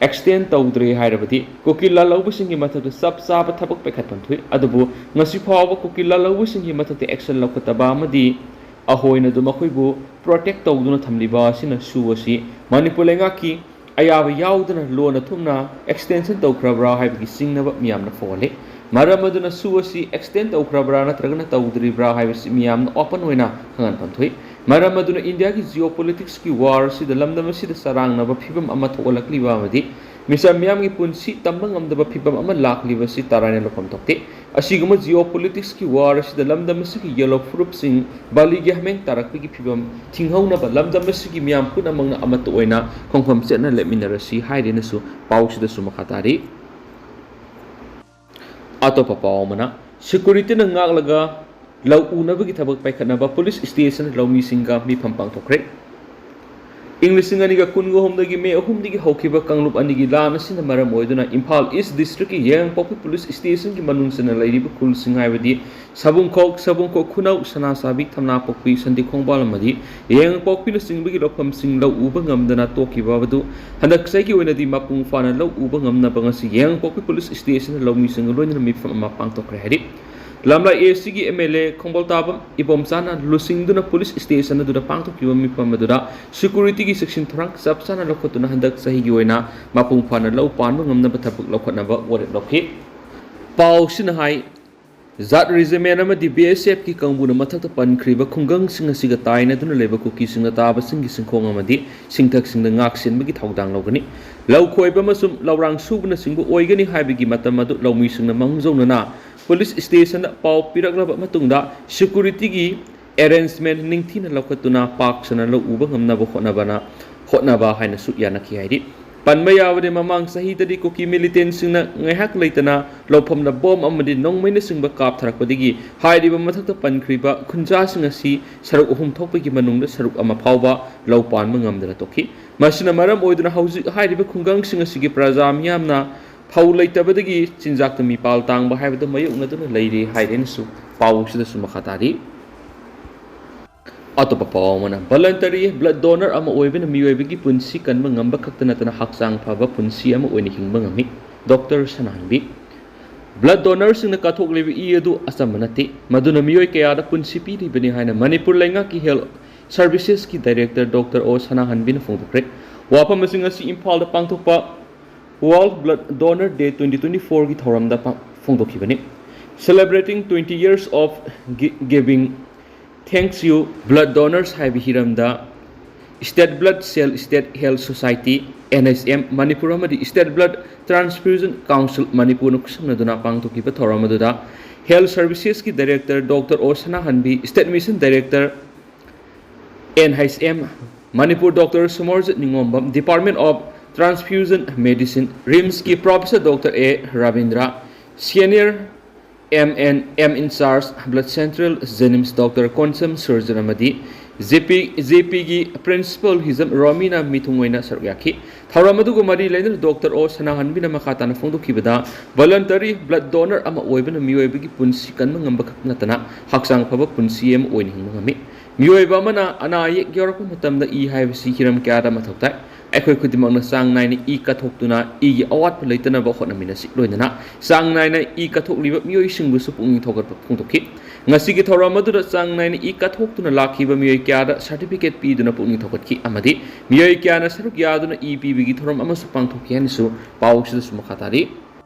extend ꯇꯧꯗ꯭ꯔꯦ ꯍꯥꯏꯔꯕꯗꯤ ꯀꯨꯀꯤ ꯂꯥꯜꯍꯧꯕꯁꯤꯡꯒꯤ ꯃꯊꯛꯇ ꯆꯞ ꯆꯥꯕ ꯊꯕꯛ ꯄꯥꯏꯈꯠꯐꯝ ꯊꯣꯛꯏ꯫ ꯑꯗꯨꯕꯨ ꯉꯁꯤ ꯐꯥꯎꯕ ꯀꯨꯀꯤ ꯂꯥꯜꯍꯧꯕꯁꯤꯡꯒꯤ ꯃꯊꯛꯇ action ꯂꯧꯈꯠꯇꯕ ꯑꯃꯗꯤ ꯑꯍꯣꯏꯅ ꯑꯗꯨꯝ ꯃꯈꯣꯏꯕꯨ protect ꯇꯧꯗꯨꯅ ꯊꯝꯂꯤꯕ ꯑꯁꯤꯅ ꯁꯨ ꯑꯁꯤ ꯃꯅꯤꯄꯨꯔ ꯂꯩꯉꯥꯛꯀꯤ ꯑꯌꯥꯕ ꯌꯥꯎꯗꯅ ꯂꯣꯟꯅ ꯊꯨꯞꯅ extension ꯇꯧꯈ꯭ꯔꯕ꯭ꯔꯥ ꯍꯥꯏꯕꯒꯤ ꯆꯤꯡꯅꯕ ꯃꯤꯌꯥꯝꯅ ꯐꯥꯎꯍꯜꯂꯤ꯫ ꯃꯔꯝ ꯑꯗꯨꯅ ꯁꯨ ꯑꯁꯤ extend ꯇꯧꯈ꯭ꯔꯕ꯭ꯔꯥ ꯅꯠꯇ꯭ꯔꯒꯅ ꯇꯧꯗ꯭ꯔꯤꯕ꯭ꯔꯥ ꯍꯥꯏꯕꯁꯤ ꯃꯤꯌꯥꯝꯅ open ꯑꯣꯏꯅ ꯈꯪꯍꯟꯐꯝ ꯊꯣꯛꯏ꯫ ꯃꯔꯝ ꯑꯗꯨꯅ ꯏꯟꯗꯤꯌꯥꯒꯤ geopoliticsꯀꯤ war ꯑꯁꯤꯗ ꯂꯝꯗꯝ ꯑꯁꯤꯗ ꯆꯔꯥꯡꯅꯕ ꯐꯤꯕꯝ ꯑꯃ ꯊꯣꯛꯍꯜꯂꯛꯂꯤꯕ ꯑꯃꯗꯤ ꯃꯤꯆꯝ ꯃꯤꯌꯥꯝꯒꯤ ꯄꯨꯟꯁꯤ ꯇꯝꯕ ꯉꯝꯗꯕ ꯐꯤꯕꯝ ꯑꯃ ꯂꯥꯛꯂꯤꯕ ꯑꯁꯤ ꯇꯔꯥꯏꯅ ꯂꯧꯐꯝ ꯊꯣꯛꯇꯦ꯫ ꯑꯁꯤꯒꯨꯝꯕ geopoliticsꯀꯤ war ꯑꯁꯤꯗ ꯂꯝꯗꯝ ꯑꯁꯤꯒꯤ ꯌꯦꯜꯂꯣ ꯐꯨꯔꯨꯞꯁꯤꯡ ꯕꯥꯂꯤꯒꯤ ꯍꯥꯃꯦꯡ ꯇꯥꯔꯛꯄꯒꯤ ꯐꯤꯕꯝ ꯊꯤꯡꯍꯧꯅꯕ ꯂꯝꯗꯝ ꯑꯁꯤꯒꯤ ꯃꯤꯌꯥꯝ ꯄꯨꯝꯅꯃꯛꯅ ꯑꯃꯠꯇ ꯑꯣꯏꯅ ꯈꯣꯡꯐꯝ ꯆꯦꯠꯅ ꯂꯦꯞꯃꯤꯟꯅꯔꯁꯤ ꯍꯥꯏꯔꯦꯅꯁꯨ ꯄꯥꯎꯁꯤꯗꯁꯨ ꯃꯈꯥ ꯇꯥꯔꯤ꯫ ꯑꯇꯣꯞꯄ ꯄꯥꯎ ꯑꯃꯅ, securityꯅ ꯉꯥꯛꯂꯒ ꯂꯧ ꯎꯅꯕꯒꯤ ꯊꯕꯛ ꯄꯥꯏꯈꯠꯅꯕ police station ꯂꯧꯃꯤꯁꯤꯡꯒ ꯃꯤꯐꯝ ꯄꯥꯡꯊꯣꯛꯈ꯭ꯔꯦ꯫ ꯏꯪ ꯂꯤꯁꯤꯡ ꯑꯅꯤꯒ ꯀꯨꯟꯒ ꯑꯍꯨꯝꯗꯒꯤ ꯃꯦ ꯑꯍꯨꯝꯗꯒꯤ ꯍꯧꯈꯤꯕ ꯀꯥꯡꯂꯨꯞ ꯑꯅꯤꯒꯤ ꯂꯥꯟ ꯑꯁꯤꯅ ꯃꯔꯝ ꯑꯣꯏꯗꯨꯅ ꯏꯝꯐꯥꯜ ꯏꯁ ꯗꯤꯁꯇ꯭ꯔꯤꯛꯀꯤ ꯌꯥꯏꯉꯪꯄꯣꯛꯄꯤ ꯄꯨꯂꯤꯁ ꯁ꯭ꯇꯦꯁꯟꯒꯤ ꯃꯅꯨꯡ ꯆꯟꯅ ꯂꯩꯔꯤꯕ ꯈꯨꯜꯁꯤꯡ ꯍꯥꯏꯕꯗꯤ ꯁꯕꯨꯡꯈꯣꯛ, ꯁꯕꯨꯡꯈꯣꯛ ꯈꯨꯅꯧ, ꯁꯅꯥꯁꯥꯕꯤ, ꯊꯝꯅꯥꯄꯣꯛꯄꯤ, ꯁꯟꯗꯤꯈꯣꯡꯕꯥꯜ ꯑꯃꯗꯤ ꯌꯥꯏꯉꯪꯄꯣꯛꯄꯤꯅꯆꯤꯡꯕꯒꯤ ꯂꯧꯐꯝꯁꯤꯡ ꯂꯧ ꯎꯕ ꯉꯝꯗꯅ ꯇꯣꯛꯈꯤꯕ ꯑꯗꯨ ꯍꯟꯗꯛ ꯆꯍꯤꯒꯤ ꯑꯣꯏꯅꯗꯤ ꯃꯄꯨꯡ ꯐꯥꯅ ꯂꯧ ꯎꯕ ꯉꯝꯅꯕ ꯉꯁꯤ ꯌꯥꯏꯉꯪꯄꯣꯛꯄꯤ ꯄꯨꯂꯤꯁ ꯁ꯭ꯇꯦꯁꯟꯗ ꯂꯧꯃꯤꯁꯤꯡꯒ ꯂꯣꯏꯅꯅ ꯃꯤꯐꯝ ꯑꯃ ꯄꯥꯡꯊꯣꯛꯈ꯭ꯔꯦ ꯍꯥꯏꯔꯤ꯫ ꯂꯝꯂꯥꯏ ꯑꯦ ꯁꯤꯒꯤ ꯑꯦꯝ ꯑꯦꯜ ꯑꯦ ꯈꯣꯡꯕꯣꯜꯇꯥꯕꯝ ꯏꯕꯣꯝꯆꯥꯅ ꯂꯨꯆꯤꯡꯗꯨꯅ ꯄꯨꯂꯤꯁ ꯁ꯭ꯇꯦꯁꯟ ꯑꯗꯨꯗ ꯄꯥꯡꯊꯣꯛꯈꯤꯕ ꯃꯤꯐꯝ ꯑꯗꯨꯗ ꯁꯦꯀ꯭ꯌꯨꯔꯤꯇꯤꯒꯤ ꯆꯦꯛꯁꯤꯟ ꯊꯧꯔꯥꯡ ꯆꯞ ꯆꯥꯅ ꯂꯧꯈꯠꯇꯨꯅ ꯍꯟꯗꯛ ꯆꯍꯤꯒꯤ ꯑꯣꯏꯅ ꯃꯄꯨꯡ ꯐꯥꯅ ꯂꯧ ꯄꯥꯟꯕ ꯉꯝꯅꯕ ꯊꯕꯛ ꯂꯧꯈꯠꯅꯕ ꯋꯥꯔꯦꯞ ꯂꯧꯈꯤ꯫ ꯄꯥꯎꯁꯤꯅ ꯍꯥꯏ, ꯖꯥꯠ ꯔꯦꯖꯤꯃꯦꯟ ꯑꯃꯗꯤ ꯕꯤ ꯑꯦꯁ ꯑꯦꯐꯀꯤ ꯀꯥꯡꯕꯨꯅ ꯃꯊꯛꯇ ꯄꯟꯈ꯭ꯔꯤꯕ ꯈꯨꯡꯒꯪꯁꯤꯡ ꯑꯁꯤꯒ ꯇꯥꯏꯅꯗꯨꯅ ꯂꯩꯕ ꯀꯨꯀꯤꯁꯤꯡꯅ ꯇꯥꯕꯁꯤꯡꯒꯤ ꯆꯤꯡꯈꯣꯡ ꯑꯃꯗꯤ ꯁꯤꯡꯊꯛꯁꯤꯡꯗ ꯉꯥꯛ ꯁꯦꯟꯕꯒꯤ ꯊꯧꯗꯥꯡ ꯂꯧꯒꯅꯤ꯫ ꯂꯧ ꯈꯣꯏꯕ ꯑꯃꯁꯨꯡ ꯂꯧꯔꯥꯡ ꯁꯨꯕꯅꯆꯤꯡꯕ ꯑꯣꯏꯒꯅꯤ ꯍꯥꯏꯕꯒꯤ ꯃꯇꯝ ꯑꯗꯨ ꯂꯧꯃꯤꯁꯤꯡꯅ ꯃꯥꯡꯖꯧꯅꯅ ꯄꯨꯂꯤꯁ ꯁ꯭ꯇꯦꯁꯟꯗ ꯄꯥꯎ ꯄꯤꯔꯛꯂꯕ ꯃꯇꯨꯡꯗ ꯁꯦꯀ꯭ꯌꯨꯔꯤꯇꯤꯒꯤ ꯑꯦꯔꯦꯟꯖꯃꯦꯟ ꯅꯤꯡꯊꯤꯅ ꯂꯧꯈꯠꯇꯨꯅ ꯄꯥꯛ ꯁꯟꯅ ꯂꯧ ꯎꯕ ꯉꯝꯅꯕ ꯍꯣꯠꯅꯕꯅ, ꯍꯣꯠꯅꯕ ꯍꯥꯏꯅꯁꯨ ꯌꯥꯅꯈꯤ ꯍꯥꯏꯔꯤ꯫ ꯄꯟꯕ ꯌꯥꯕꯗꯤ ꯃꯃꯥꯡ ꯆꯍꯤꯗꯗꯤ ꯀꯨꯀꯤ ꯃꯤꯂꯤꯇꯦꯟꯁꯤꯡꯅ ꯉꯥꯏꯍꯥꯛ ꯂꯩꯇꯅ ꯂꯧꯐꯝꯗ ꯕꯣꯝ ꯑꯃꯗꯤ ꯅꯣꯡꯃꯩꯅꯆꯤꯡꯕ ꯀꯥꯞꯊꯔꯛꯄꯗꯒꯤ ꯍꯥꯏꯔꯤꯕ ꯃꯊꯛꯇ ꯄꯟꯈ꯭ꯔꯤꯕ ꯈꯨꯟꯖꯥꯁꯤꯡ ꯑꯁꯤ ꯁꯔꯨꯛ ꯑꯍꯨꯝ ꯊꯣꯛꯄꯒꯤ ꯃꯅꯨꯡꯗ ꯁꯔꯨꯛ ꯑꯃ ꯐꯥꯎꯕ ꯂꯧ ꯄꯥꯟꯕ ꯉꯝꯗꯅ ꯇꯣꯛꯈꯤ꯫ ꯃꯁꯤꯅ ꯃꯔꯝ ꯑꯣꯏꯗꯨꯅ ꯍꯧꯖꯤꯛ ꯍꯥꯏꯔꯤꯕ ꯈꯨꯡꯒꯪꯁꯤꯡ ꯑꯁꯤꯒꯤ ꯄ꯭ꯔꯖꯥ ꯃꯤꯌꯥꯝꯅ ꯐꯧ ꯂꯩꯇꯕꯗꯒꯤ ꯆꯤꯟꯖꯥꯛꯇ ꯃꯤꯄꯥꯜ ꯇꯥꯡꯕ ꯍꯥꯏꯕꯗꯨ ꯃꯥꯌꯣꯛꯅꯗꯨꯅ ꯂꯩꯔꯤ ꯍꯥꯏꯔꯦꯅꯁꯨ ꯄꯥꯎ ꯑꯁꯤꯗꯁꯨ ꯃꯈꯥ ꯇꯥꯔꯤ꯫ ꯑꯇꯣꯞꯄ ꯄꯥꯎ ꯑꯃꯅ, voluntary blood donor ꯑꯃ ꯑꯣꯏꯕꯅ ꯃꯤꯑꯣꯏꯕꯒꯤ ꯄꯨꯟꯁꯤ ꯀꯟꯕ ꯉꯝꯕ ꯈꯛꯇ ꯅꯠꯇꯅ ꯍꯛꯆꯥꯡ ꯐꯕ ꯄꯨꯟꯁꯤ ꯑꯃ ꯑꯣꯏꯅ ꯍꯤꯡꯕ ꯉꯝꯃꯤ꯫ ꯗꯣꯛꯇꯔ ꯁꯅꯥꯍꯟꯕꯤ꯫ Blood donorꯁꯤꯡꯅ ꯀꯠꯊꯣꯛꯂꯤꯕ ꯏ ꯑꯗꯨ ꯑꯆꯝꯕ ꯅꯠꯇꯦ꯫ ꯃꯗꯨꯅ ꯃꯤꯑꯣꯏ ꯀꯌꯥꯗ ꯄꯨꯟꯁꯤ ꯄꯤꯔꯤꯕꯅꯤ ꯍꯥꯏꯅ ꯃꯅꯤꯄꯨꯔ ꯂꯩꯉꯥꯛꯀꯤ health servicesꯀꯤ director ꯗꯣꯛꯇꯔ ꯑꯣ ꯁꯅꯥꯍꯟꯕꯤꯅ ꯐꯣꯡꯗꯣꯛꯈ꯭ꯔꯦ꯫ ꯋꯥꯐꯝ ꯑꯁꯤꯡ ꯑꯁꯤ ꯏꯝꯐꯥꯜꯗ ꯄꯥꯡꯊꯣꯛꯄ World Blood Donor Day twenty twenty-fourꯒꯤ ꯊꯧꯔꯝꯗ ꯄꯥꯡ-, ꯐꯣꯡꯗꯣꯛꯈꯤꯕꯅꯤ꯫ Celebrating twenty years of gi-, giving thanks you blood donors ꯍꯥꯏꯕ ꯍꯤꯔꯝꯗ State Blood Cell, State Health Society, N H M, Manipur ꯑꯃꯗꯤ State Blood Transfusion Council, ꯃꯅꯤꯄꯨꯔꯅ ꯈꯨꯠꯁꯝꯅꯗꯨꯅ ꯄꯥꯡꯊꯣꯛꯈꯤꯕ ꯊꯧꯔꯝ ꯑꯗꯨꯗ health servicesꯀꯤ director doctor O Sanahanbi, State Mission Director, N H M, Manipur doctor Sumarjit Ningombam, Department of Transfusion Medicine, ꯔꯤꯝꯁꯀꯤ professor doctor A Rabindra, senior M N M in charge Blood Central, JNIMS Doctor Konsam Surgeon ꯑꯃꯗꯤ JP, JPꯒꯤ Principal ꯍꯤꯖꯝ ꯔꯣꯃꯤꯅ ꯃꯤꯊꯨꯡ ꯑꯣꯏꯅ ꯁꯔꯨꯛ ꯌꯥꯈꯤ꯫ ꯊꯧꯔꯝ ꯑꯗꯨꯒ ꯃꯔꯤ ꯂꯩꯅꯅ doctor ꯑꯣ ꯁꯅꯥꯍꯟꯕꯤꯅ ꯃꯈꯥ ꯇꯥꯅ ꯐꯣꯡꯗꯣꯛꯈꯤꯕꯗ, voluntary blood donor ꯑꯃ ꯑꯣꯏꯕꯅ ꯃꯤꯑꯣꯏꯕꯒꯤ ꯄꯨꯟꯁꯤ ꯀꯟꯕ ꯉꯝꯕ ꯈꯛ ꯅꯠꯇꯅ ꯍꯛꯆꯥꯡ ꯐꯕ ꯄꯨꯟꯁꯤ ꯑꯃ ꯑꯣꯏꯅ ꯍꯤꯡꯕ ꯉꯝꯃꯤ꯫ ꯃꯤꯑꯣꯏꯕ ꯑꯃꯅ ꯑꯅꯥ ꯑꯌꯦꯛ ꯌꯥꯎꯔꯛꯄ ꯃꯇꯝꯗ ꯏ ꯍꯥꯏꯕꯁꯤ ꯍꯤꯔꯝ ꯀꯌꯥꯗ ꯃꯊꯧ ꯇꯥꯏ꯫ ꯑꯩꯈꯣꯏ ꯈꯨꯗꯤꯡꯃꯛꯅ ꯆꯥꯡ ꯅꯥꯏꯅ ꯏ ꯀꯠꯊꯣꯛꯇꯨꯅ ꯏꯒꯤ ꯑꯋꯥꯠꯄ ꯂꯩꯇꯅꯕ ꯍꯣꯠꯅꯃꯤꯟꯅꯁꯤ꯫ ꯂꯣꯏꯅꯅ ꯆꯥꯡ ꯅꯥꯏꯅ ꯏ ꯀꯠꯊꯣꯛꯂꯤꯕ ꯃꯤꯑꯣꯏꯁꯤꯡꯕꯨꯁꯨ ꯄꯨꯛꯅꯤꯡ ꯊꯧꯒꯠꯄ ꯐꯣꯡꯗꯣꯛꯈꯤ꯫ ꯉꯁꯤꯒꯤ ꯊꯧꯔꯝ ꯑꯗꯨꯗ ꯆꯥꯡ ꯅꯥꯏꯅ ꯏ ꯀꯠꯊꯣꯛꯇꯨꯅ ꯂꯥꯛꯈꯤꯕ ꯃꯤꯑꯣꯏ ꯀꯌꯥꯗ certificate ꯄꯤꯗꯨꯅ ꯄꯨꯛꯅꯤꯡ ꯊꯧꯒꯠꯈꯤ ꯑꯃꯗꯤ ꯃꯤꯑꯣꯏ ꯀꯌꯥꯅ ꯁꯔꯨꯛ ꯌꯥꯗꯨꯅ ꯏ ꯄꯤꯕꯒꯤ ꯊꯧꯔꯝ ꯑꯃꯁꯨ ꯄꯥꯡꯊꯣꯛꯈꯤ ꯍꯥꯏꯅꯁꯨ ꯄꯥꯎꯁꯤꯗꯁꯨ ꯃꯈꯥ ꯇꯥꯔꯤ꯫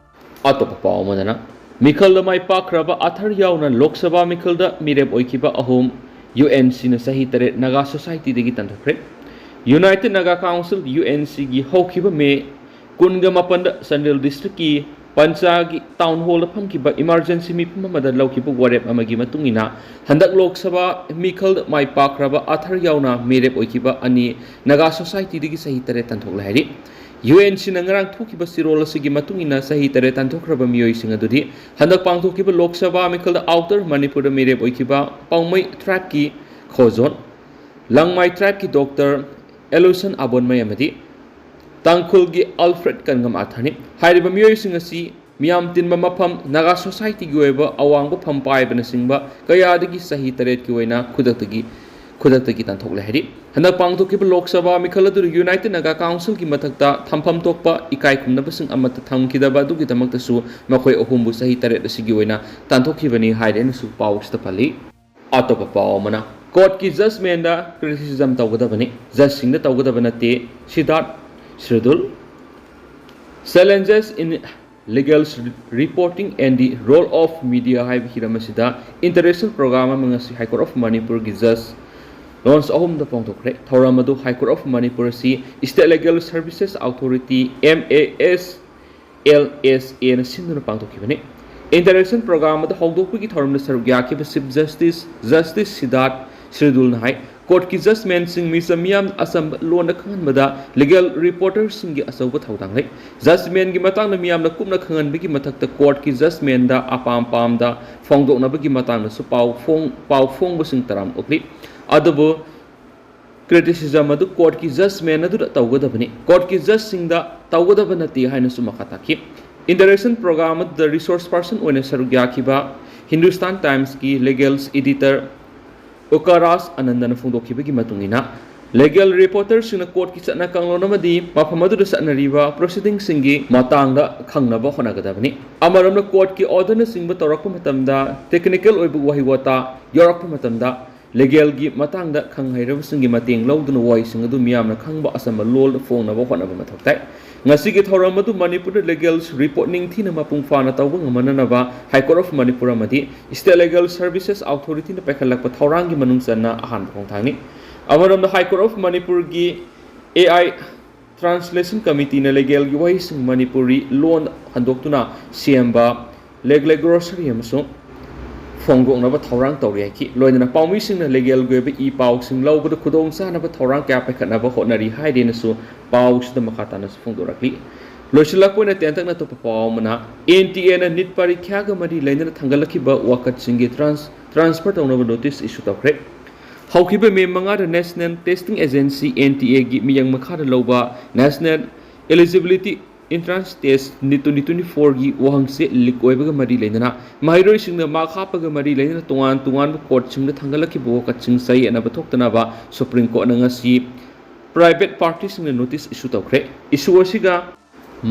ꯑꯇꯣꯞꯄ ꯄꯥꯎ ꯑꯃꯗꯅ, ꯃꯤꯈꯜꯗ ꯃꯥꯏ ꯄꯥꯛꯈ꯭ꯔꯕ ꯑꯊꯔ ꯌꯥꯎꯅ ꯂꯣꯛ ꯁꯚꯥ ꯃꯤꯈꯜꯗ ꯃꯤꯔꯦꯞ ꯑꯣꯏꯈꯤꯕ ꯑꯍꯨꯝ, UNCꯅ ꯆꯍꯤ ꯇꯔꯦꯠ ꯅꯥꯒꯥ ꯁꯣꯁꯥꯏꯇꯤꯗꯒꯤ ꯇꯥꯟꯊꯣꯛꯈ꯭ꯔꯦ꯫ United Naga Council, UNCꯒꯤ ꯍꯧꯈꯤꯕ ꯃꯦ ꯀꯨꯟꯒ ꯃꯥꯄꯟꯗ ꯆꯥꯟꯗꯦꯜ ꯗꯤꯁꯇ꯭ꯔꯤꯛꯀꯤ ꯄꯟꯆꯥꯒꯤ ꯇꯥꯎꯟ ꯍꯣꯜꯗ ꯐꯝꯈꯤꯕ ꯏꯃꯥꯔꯖꯦꯟꯁꯤ ꯃꯤꯐꯝ ꯑꯃꯗ ꯂꯧꯈꯤꯕ ꯋꯥꯔꯦꯞ ꯑꯃꯒꯤ ꯃꯇꯨꯡ ꯏꯟꯅ, ꯍꯟꯗꯛ ꯂꯣꯛ ꯁꯚꯥ ꯃꯤꯈꯜꯗ ꯃꯥꯏ ꯄꯥꯛꯈ꯭ꯔꯕ ꯑꯊꯔ ꯌꯥꯎꯅ ꯃꯤꯔꯦꯞ ꯑꯣꯏꯈꯤꯕ ꯑꯅꯤ ꯅꯥꯒꯥ ꯁꯣꯁꯥꯏꯇꯤꯗꯒꯤ ꯆꯍꯤ ꯇꯔꯦꯠ ꯇꯥꯟꯊꯣꯛꯂꯦ ꯍꯥꯏꯔꯤ꯫ UNCꯅ ꯉꯔꯥꯡ ꯊꯣꯛꯈꯤꯕ ꯆꯦꯔꯣꯜ ꯑꯁꯤꯒꯤ ꯃꯇꯨꯡ ꯏꯟꯅ, ꯆꯍꯤ ꯇꯔꯦꯠ ꯇꯥꯟꯊꯣꯛꯈ꯭ꯔꯕ ꯃꯤꯑꯣꯏꯁꯤꯡ ꯑꯗꯨꯗꯤ ꯍꯟꯗꯛ ꯄꯥꯡꯊꯣꯛꯈꯤꯕ ꯂꯣꯛ ꯁꯚꯥ ꯃꯤꯈꯜꯗ ꯑꯥꯎꯇꯔ ꯃꯅꯤꯄꯨꯔꯗ ꯃꯤꯔꯦꯞ ꯑꯣꯏꯈꯤꯕ ꯄꯥꯎꯃꯩ ꯇ꯭ꯔꯥꯏꯕꯀꯤ ꯈꯣꯖꯣꯟ, ꯂꯪꯃꯥꯏ ꯇ꯭ꯔꯥꯏꯕꯀꯤ ꯗꯣꯛꯇꯔ ꯑꯦꯂꯨꯁꯟ ꯑꯕꯣꯟꯃꯩ ꯑꯃꯗꯤ ꯇꯥꯡꯈꯨꯜꯒꯤ ꯑꯜꯐ꯭ꯔꯦꯗ ꯀꯟꯒꯝ ꯑꯥꯊꯔꯅꯤ꯫ ꯍꯥꯏꯔꯤꯕ ꯃꯤꯑꯣꯏꯁꯤꯡ ꯑꯁꯤ ꯃꯤꯌꯥꯝ ꯇꯤꯟꯕ ꯃꯐꯝ, ꯅꯥꯒꯥ ꯁꯣꯁꯥꯏꯇꯤꯒꯤ ꯑꯣꯏꯕ ꯑꯋꯥꯡꯕ ꯐꯝ ꯄꯥꯏꯕꯅꯆꯤꯡꯕ ꯀꯌꯥꯗꯒꯤ ꯆꯍꯤ ꯇꯔꯦꯠꯀꯤ ꯑꯣꯏꯅ ꯈꯨꯗꯛꯇꯒꯤ, ꯈꯨꯗꯛꯇꯒꯤ ꯇꯥꯟꯊꯣꯛꯂꯦ ꯍꯥꯏꯔꯤ꯫ ꯍꯟꯗꯛ ꯄꯥꯡꯊꯣꯛꯈꯤꯕ ꯂꯣꯛ ꯁꯚꯥ ꯃꯤꯈꯜ ꯑꯗꯨꯗ ꯌꯨꯅꯥꯏꯇꯦꯗ ꯅꯥꯒꯥ ꯀꯥꯎꯟꯁꯤꯜꯒꯤ ꯃꯊꯛꯇ ꯊꯝꯐꯝ ꯊꯣꯛꯄ ꯏꯀꯥꯏ ꯈꯨꯝꯅꯕꯁꯤꯡ ꯑꯃꯠꯇ ꯊꯝꯈꯤꯗꯕ ꯑꯗꯨꯒꯤꯗꯃꯛꯇꯁꯨ ꯃꯈꯣꯏ ꯑꯍꯨꯝꯕꯨ ꯆꯍꯤ ꯇꯔꯦꯠ ꯑꯁꯤꯒꯤ ꯑꯣꯏꯅ ꯇꯥꯟꯊꯣꯛꯈꯤꯕꯅꯤ ꯍꯥꯏꯔꯦꯅꯁꯨ ꯄꯥꯎ ꯑꯁꯤꯗ ꯄꯜꯂꯤ꯫ ꯑꯇꯣꯞꯄ ꯄꯥꯎ ꯑꯃꯅ, ꯀꯣꯔꯠꯀꯤ ꯖꯖꯃꯦꯟꯗ ꯀ꯭ꯔꯤꯇꯤꯁꯤꯖꯝ ꯇꯧꯒꯗꯕꯅꯤ, ꯖꯖꯁꯤꯡꯗ ꯇꯧꯒꯗꯕ ꯅꯠꯇꯦ, ꯁꯤꯗꯥꯔꯠ ꯁꯤꯔꯗꯨꯜ꯫ Challenges in legal reporting and the role of media ꯍꯥꯏꯕ ꯍꯤꯔꯝ ꯑꯁꯤꯗ ꯏꯟꯇꯔꯅꯦꯁꯅꯦꯜ ꯄ꯭ꯔꯣꯒ꯭ꯔꯥꯝ ꯑꯃ ꯉꯁꯤ ꯍꯥꯏ ꯀꯣꯔꯠ ꯑꯣꯐ ꯃꯅꯤꯄꯨꯔꯒꯤ ꯖꯖ ꯂꯣꯟꯁ ꯑꯍꯨꯝꯗ ꯄꯥꯡꯊꯣꯛꯈ꯭ꯔꯦ꯫ ꯊꯧꯔꯝ ꯑꯗꯨ ꯍꯥꯏ ꯀꯣꯔꯠ ꯑꯣꯐ ꯃꯅꯤꯄꯨꯔ ꯑꯁꯤ State Legal Services Authority, M A S L S Aꯅ ꯁꯤꯟꯗꯨꯅ ꯄꯥꯡꯊꯣꯛꯈꯤꯕꯅꯤ꯫ ꯏꯟꯇꯔꯦꯛꯁꯟ ꯄ꯭ꯔꯣꯒ꯭ꯔꯥꯝ ꯑꯗꯨ ꯍꯧꯗꯣꯛꯄꯒꯤ ꯊꯧꯔꯝꯗ ꯁꯔꯨꯛ ꯌꯥꯈꯤꯕ ꯆꯤꯐ ꯖꯁꯇꯤꯁ, ꯖꯁꯇꯤꯁ ꯁꯤꯗꯥꯔꯠ ꯁꯤꯔꯗꯨꯜꯅ ꯍꯥꯏ, Courtꯀꯤ judgmentꯁꯤꯡ ꯃꯤꯆꯝ ꯃꯤꯌꯥꯝ ꯑꯆꯝꯕ ꯂꯣꯟꯗ ꯈꯪꯍꯟꯕꯗ legal reporterꯁꯤꯡꯒꯤ ꯑꯆꯧꯕ ꯊꯧꯗꯥꯡ ꯂꯩ꯫ Judgmentꯀꯤ ꯃꯇꯥꯡꯗ ꯃꯤꯌꯥꯝꯅ ꯀꯨꯞꯅ ꯈꯪꯍꯟꯕꯒꯤ ꯃꯊꯛꯇ courtꯀꯤ judgmentꯗ ꯑꯄꯥꯝ ꯄꯥꯝꯗ ꯐꯣꯡꯗꯣꯛꯅꯕꯒꯤ ꯃꯇꯥꯡꯗꯁꯨ ꯄꯥꯎ ꯐꯣꯡ-, ꯄꯥꯎ ꯐꯣꯡꯕꯁꯤꯡ ꯇꯔꯥꯝꯅ ꯑꯣꯛꯂꯤ꯫ ꯑꯗꯨꯕꯨ criticism ꯑꯗꯨ courtꯀꯤ judgment ꯑꯗꯨꯗ ꯇꯧꯒꯗꯕꯅꯤ꯫ Courtꯀꯤ judgeꯁꯤꯡꯗ ꯇꯧꯒꯗꯕ ꯅꯠꯇꯦ ꯍꯥꯏꯅꯁꯨ ꯃꯈꯥ ꯇꯥꯈꯤ꯫ Interaction program ꯑꯗꯨꯗ resource person ꯑꯣꯏꯅ ꯁꯔꯨꯛ ꯌꯥꯈꯤꯕ Hindustan Timesꯀꯤ legal editor ꯎꯀꯥꯔꯥꯖ ꯑꯅꯟꯗꯅ ꯐꯣꯡꯗꯣꯛꯈꯤꯕꯒꯤ ꯃꯇꯨꯡ ꯏꯟꯅ, legal reporterꯁꯤꯡꯅ courtꯀꯤ ꯆꯠꯅ ꯀꯥꯡꯂꯣꯟ ꯑꯃꯗꯤ ꯃꯐꯝ ꯑꯗꯨꯗ ꯆꯠꯅꯔꯤꯕ proceedingꯁꯤꯡꯒꯤ ꯃꯇꯥꯡꯗ ꯈꯪꯅꯕ ꯍꯣꯠꯅꯒꯗꯕꯅꯤ꯫ ꯑꯃꯔꯣꯝꯗ courtꯀꯤ orderꯅꯆꯤꯡꯕ ꯇꯧꯔꯛꯄ ꯃꯇꯝꯗ, technical ꯑꯣꯏꯕ ꯋꯥꯍꯩ ꯋꯥꯇꯥ ꯌꯥꯎꯔꯛꯄ ꯃꯇꯝꯗ, legalꯒꯤ ꯃꯇꯥꯡꯗ ꯈꯪ ꯍꯩꯔꯕꯁꯤꯡꯒꯤ ꯃꯇꯦꯡ ꯂꯧꯗꯨꯅ ꯋꯥꯍꯩꯁꯤꯡ ꯑꯗꯨ ꯃꯤꯌꯥꯝꯅ ꯈꯪꯕ ꯑꯆꯝꯕ ꯂꯣꯜꯗ ꯐꯣꯡꯅꯕ ꯍꯣꯠꯅꯕ ꯃꯊꯧ ꯇꯥꯏ꯫ ꯉꯁꯤꯒꯤ ꯊꯧꯔꯝ ꯑꯗꯨ ꯃꯅꯤꯄꯨꯔꯗ legal report ꯅꯤꯡꯊꯤꯅ ꯃꯄꯨꯡ ꯐꯥꯅ ꯇꯧꯕ ꯉꯝꯍꯟꯅꯅꯕ High Court of Manipur ꯑꯃꯗꯤ State Legal Services Authorityꯅ ꯄꯥꯏꯈꯠꯂꯛꯄ ꯊꯧꯔꯥꯡꯒꯤ ꯃꯅꯨꯡ ꯆꯟꯅ ꯑꯍꯥꯟꯕ ꯈꯣꯡꯊꯥꯡꯅꯤ꯫ ꯑꯃꯔꯣꯝꯗ High Court of Manipurꯒꯤ AI Translation Committeeꯅ legalꯒꯤ ꯋꯥꯍꯩꯁꯤꯡ ꯃꯅꯤꯄꯨꯔꯤ ꯂꯣꯟ ꯍꯟꯗꯣꯛꯇꯨꯅ ꯁꯦꯝꯕ leglessary ꯑꯃꯁꯨ ꯐꯣꯡꯗꯣꯛꯅꯕ ꯊꯧꯔꯥꯡ ꯇꯧꯔꯤ ꯍꯥꯏꯈꯤ꯫ ꯂꯣꯏꯅꯅ ꯄꯥꯎꯃꯤꯁꯤꯡꯅ legalꯒꯤ ꯑꯣꯏꯕ ꯏ ꯄꯥꯎꯁꯤꯡ ꯂꯧꯕꯗ ꯈꯨꯗꯣꯡꯆꯥꯅꯕ ꯊꯧꯔꯥꯡ ꯀꯌꯥ ꯄꯥꯏꯈꯠꯅꯕ ꯍꯣꯠꯅꯔꯤ ꯍꯥꯏꯔꯦꯅꯁꯨ ꯄꯥꯎꯁꯤꯗ ꯃꯈꯥ ꯇꯥꯅꯁꯨ ꯐꯣꯡꯗꯣꯔꯛꯂꯤ꯫ ꯂꯣꯏꯁꯤꯜꯂꯛꯄ ꯑꯣꯏꯅ ꯇꯦꯟꯇꯛꯅ ꯑꯇꯣꯞꯄ ꯄꯥꯎ ꯑꯃꯅ, NTA ꯅ NEET ꯄꯔꯤꯈ꯭ꯌꯥꯒ ꯃꯔꯤ ꯂꯩꯅꯅ ꯊꯥꯡꯒꯠꯂꯛꯈꯤꯕ ꯋꯥꯀꯠꯁꯤꯡꯒꯤ trans-, transfer ꯇꯧꯅꯕ notice issue ꯇꯧꯈ꯭ꯔꯦ꯫ ꯍꯧꯈꯤꯕ ꯃꯦ ꯃꯉꯥꯗ National Testing Agency, NTAꯒꯤ ꯃꯤꯠꯌꯦꯡ ꯃꯈꯥꯗ ꯂꯧꯕ National Eligibility Entrance Test NEET twenty twenty-fourꯒꯤ ꯋꯥꯍꯪꯁꯦ leak ꯑꯣꯏꯕꯒ ꯃꯔꯤ ꯂꯩꯅꯅ ꯃꯍꯩꯔꯣꯏꯁꯤꯡꯅ mark ꯍꯥꯞꯄꯒ ꯃꯔꯤ ꯂꯩꯅꯅ ꯇꯣꯉꯥꯟ ꯇꯣꯉꯥꯟꯕ courtꯁꯤꯡꯗ ꯊꯥꯡꯒꯠꯂꯛꯈꯤꯕ ꯋꯥꯀꯠꯁꯤꯡ ꯆꯌꯦꯠꯅꯕ ꯊꯣꯛꯇꯅꯕ Supreme Courtꯅ ꯉꯁꯤ private partyꯁꯤꯡꯅ notice issue ꯇꯧꯈ꯭ꯔꯦ꯫ Issue ꯑꯁꯤꯒ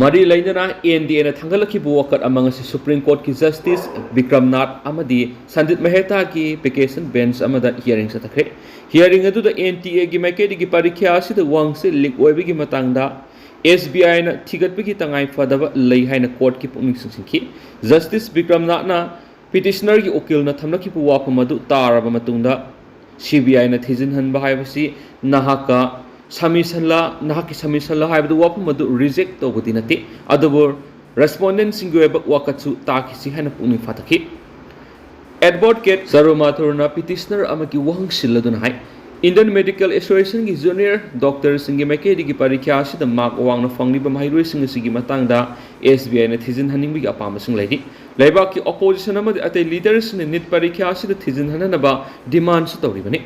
ꯃꯔꯤ ꯂꯩꯅꯅ NTAꯅ ꯊꯥꯡꯒꯠꯂꯛꯈꯤꯕ ꯋꯥꯀꯠ ꯑꯃ ꯉꯁꯤ Supreme Courtꯀꯤ Justice ꯕꯤꯀ꯭ꯔꯝꯅꯥꯊ ꯑꯃꯗꯤ ꯁꯟꯗꯤꯞ ꯃꯦꯍꯇꯥꯒꯤ vacation bench ꯑꯃꯗ hearing ꯆꯠꯊꯈ꯭ꯔꯦ꯫ Hearing ꯑꯗꯨꯗ NTAꯒꯤ ꯃꯥꯏꯀꯩꯗꯒꯤ ꯄꯔꯤꯈ꯭ꯌꯥ ꯑꯁꯤꯗ ꯋꯥꯍꯪꯁꯦ leak ꯑꯣꯏꯕꯒꯤ ꯃꯇꯥꯡꯗ SBIꯅ ꯊꯤꯒꯠꯄꯒꯤ ꯇꯉꯥꯏ ꯐꯗꯕ ꯂꯩ ꯍꯥꯏꯅ courtꯀꯤ ꯄꯨꯛꯅꯤꯡ ꯆꯤꯡꯁꯤꯟꯈꯤ꯫ Justice ꯕꯤꯀ꯭ꯔꯝꯅꯥꯊꯅ petitionerꯒꯤ ꯎꯀꯤꯜꯅ ꯊꯝꯂꯛꯈꯤꯕ ꯋꯥꯐꯝ ꯑꯗꯨ ꯇꯥꯔꯕ ꯃꯇꯨꯡꯗ, CBIꯅ ꯊꯤꯖꯤꯟꯍꯟꯕ ꯍꯥꯏꯕꯁꯤ ꯅꯍꯥꯛꯀ submissionꯂ, ꯅꯍꯥꯛꯀꯤ submissionꯂ ꯍꯥꯏꯕꯗꯨ ꯋꯥꯐꯝ ꯑꯗꯨ reject ꯇꯧꯕꯗꯤ ꯅꯠꯇꯦ, ꯑꯗꯨꯕꯨ respondentꯁꯤꯡꯒꯤ ꯑꯣꯏꯕ ꯋꯥꯀꯠꯁꯨ ꯇꯥꯈꯤꯁꯤ ꯍꯥꯏꯅ ꯄꯨꯛꯅꯤꯡ ꯐꯥꯊꯈꯤ꯫ Advocate ꯆꯔꯨ ꯃꯥꯊꯨꯔꯅ petitioner ꯑꯃꯒꯤ ꯋꯥꯍꯪ ꯁꯤꯜꯂꯗꯨꯅ ꯍꯥꯏ, Indian Medical Associationꯒꯤ junior doctorꯁꯤꯡꯒꯤ ꯃꯥꯏꯀꯩꯗꯒꯤ ꯄꯔꯤꯈ꯭ꯌꯥ ꯑꯁꯤꯗ ꯃꯥꯔꯛ ꯋꯥꯡꯅ ꯐꯪꯂꯤꯕ ꯃꯍꯩꯔꯣꯏꯁꯤꯡ ꯑꯁꯤꯒꯤ ꯃꯇꯥꯡꯗ SBIꯅ ꯊꯤꯖꯤꯟꯍꯟꯅꯤꯡꯕꯒꯤ ꯑꯄꯥꯝꯕꯁꯤꯡ ꯂꯩꯔꯤ꯫ ꯂꯩꯕꯥꯛꯀꯤ opposition ꯑꯃꯗꯤ ꯑꯇꯩ leaderꯁꯤꯡꯅ NEET ꯄꯔꯤꯈ꯭ꯌꯥ ꯑꯁꯤꯗ ꯊꯤꯖꯤꯟꯍꯟꯅꯅꯕ demandꯁꯨ ꯇꯧꯔꯤꯕꯅꯤ꯫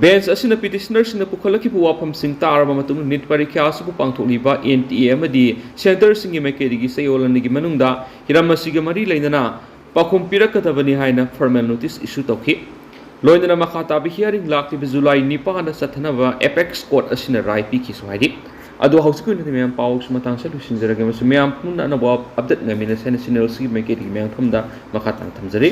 Bench ꯑꯁꯤꯅ petitionerꯁꯤꯡꯅ ꯄꯨꯈꯠꯂꯛꯈꯤꯕ ꯋꯥꯐꯝꯁꯤꯡ ꯇꯥꯔꯕ ꯃꯇꯨꯡꯗ NEET ꯄꯔꯤꯈ꯭ꯌꯥ ꯑꯁꯤꯕꯨ ꯄꯥꯡꯊꯣꯛꯂꯤꯕ NTA ꯑꯃꯗꯤ centreꯁꯤꯡꯒꯤ ꯃꯥꯏꯀꯩꯗꯒꯤ ꯆꯌꯣꯜ ꯑꯅꯤꯒꯤ ꯃꯅꯨꯡꯗ ꯍꯤꯔꯝ ꯑꯁꯤꯒ ꯃꯔꯤ ꯂꯩꯅꯅ ꯄꯥꯎꯈꯨꯝ ꯄꯤꯔꯛꯀꯗꯕꯅꯤ ꯍꯥꯏꯅ formal notice issue ꯇꯧꯈꯤ꯫ ꯂꯣꯏꯅꯅ ꯃꯈꯥ ꯇꯥꯕ hearing ꯂꯥꯛꯂꯤꯕ July ꯅꯤꯄꯥꯟꯗ ꯆꯠꯊꯅꯕ apex court ꯑꯁꯤꯅ ꯔꯥꯏ ꯄꯤꯈꯤꯁꯨ ꯍꯥꯏꯔꯤ꯫ ꯑꯗꯣ ꯍꯧꯖꯤꯛꯀꯤ ꯑꯣꯏꯅꯗꯤ ꯃꯌꯥꯝ ꯄꯥꯎꯁꯤ ꯃꯇꯥꯡꯁꯤꯗ ꯂꯣꯏꯁꯤꯟꯖꯔꯒꯦ, ꯑꯃꯁꯨꯡ ꯃꯌꯥꯝ ꯄꯨꯝꯅ ꯑꯅꯧꯕ update ꯉꯥꯏꯃꯤꯟꯅꯁꯦ ꯍꯥꯏꯅ channelꯁꯤꯒꯤ ꯃꯥꯏꯀꯩꯗꯒꯤ ꯃꯌꯥꯝ ꯊꯝꯗ ꯃꯈꯥ ꯇꯥꯅ ꯊꯝꯖꯔꯤ꯫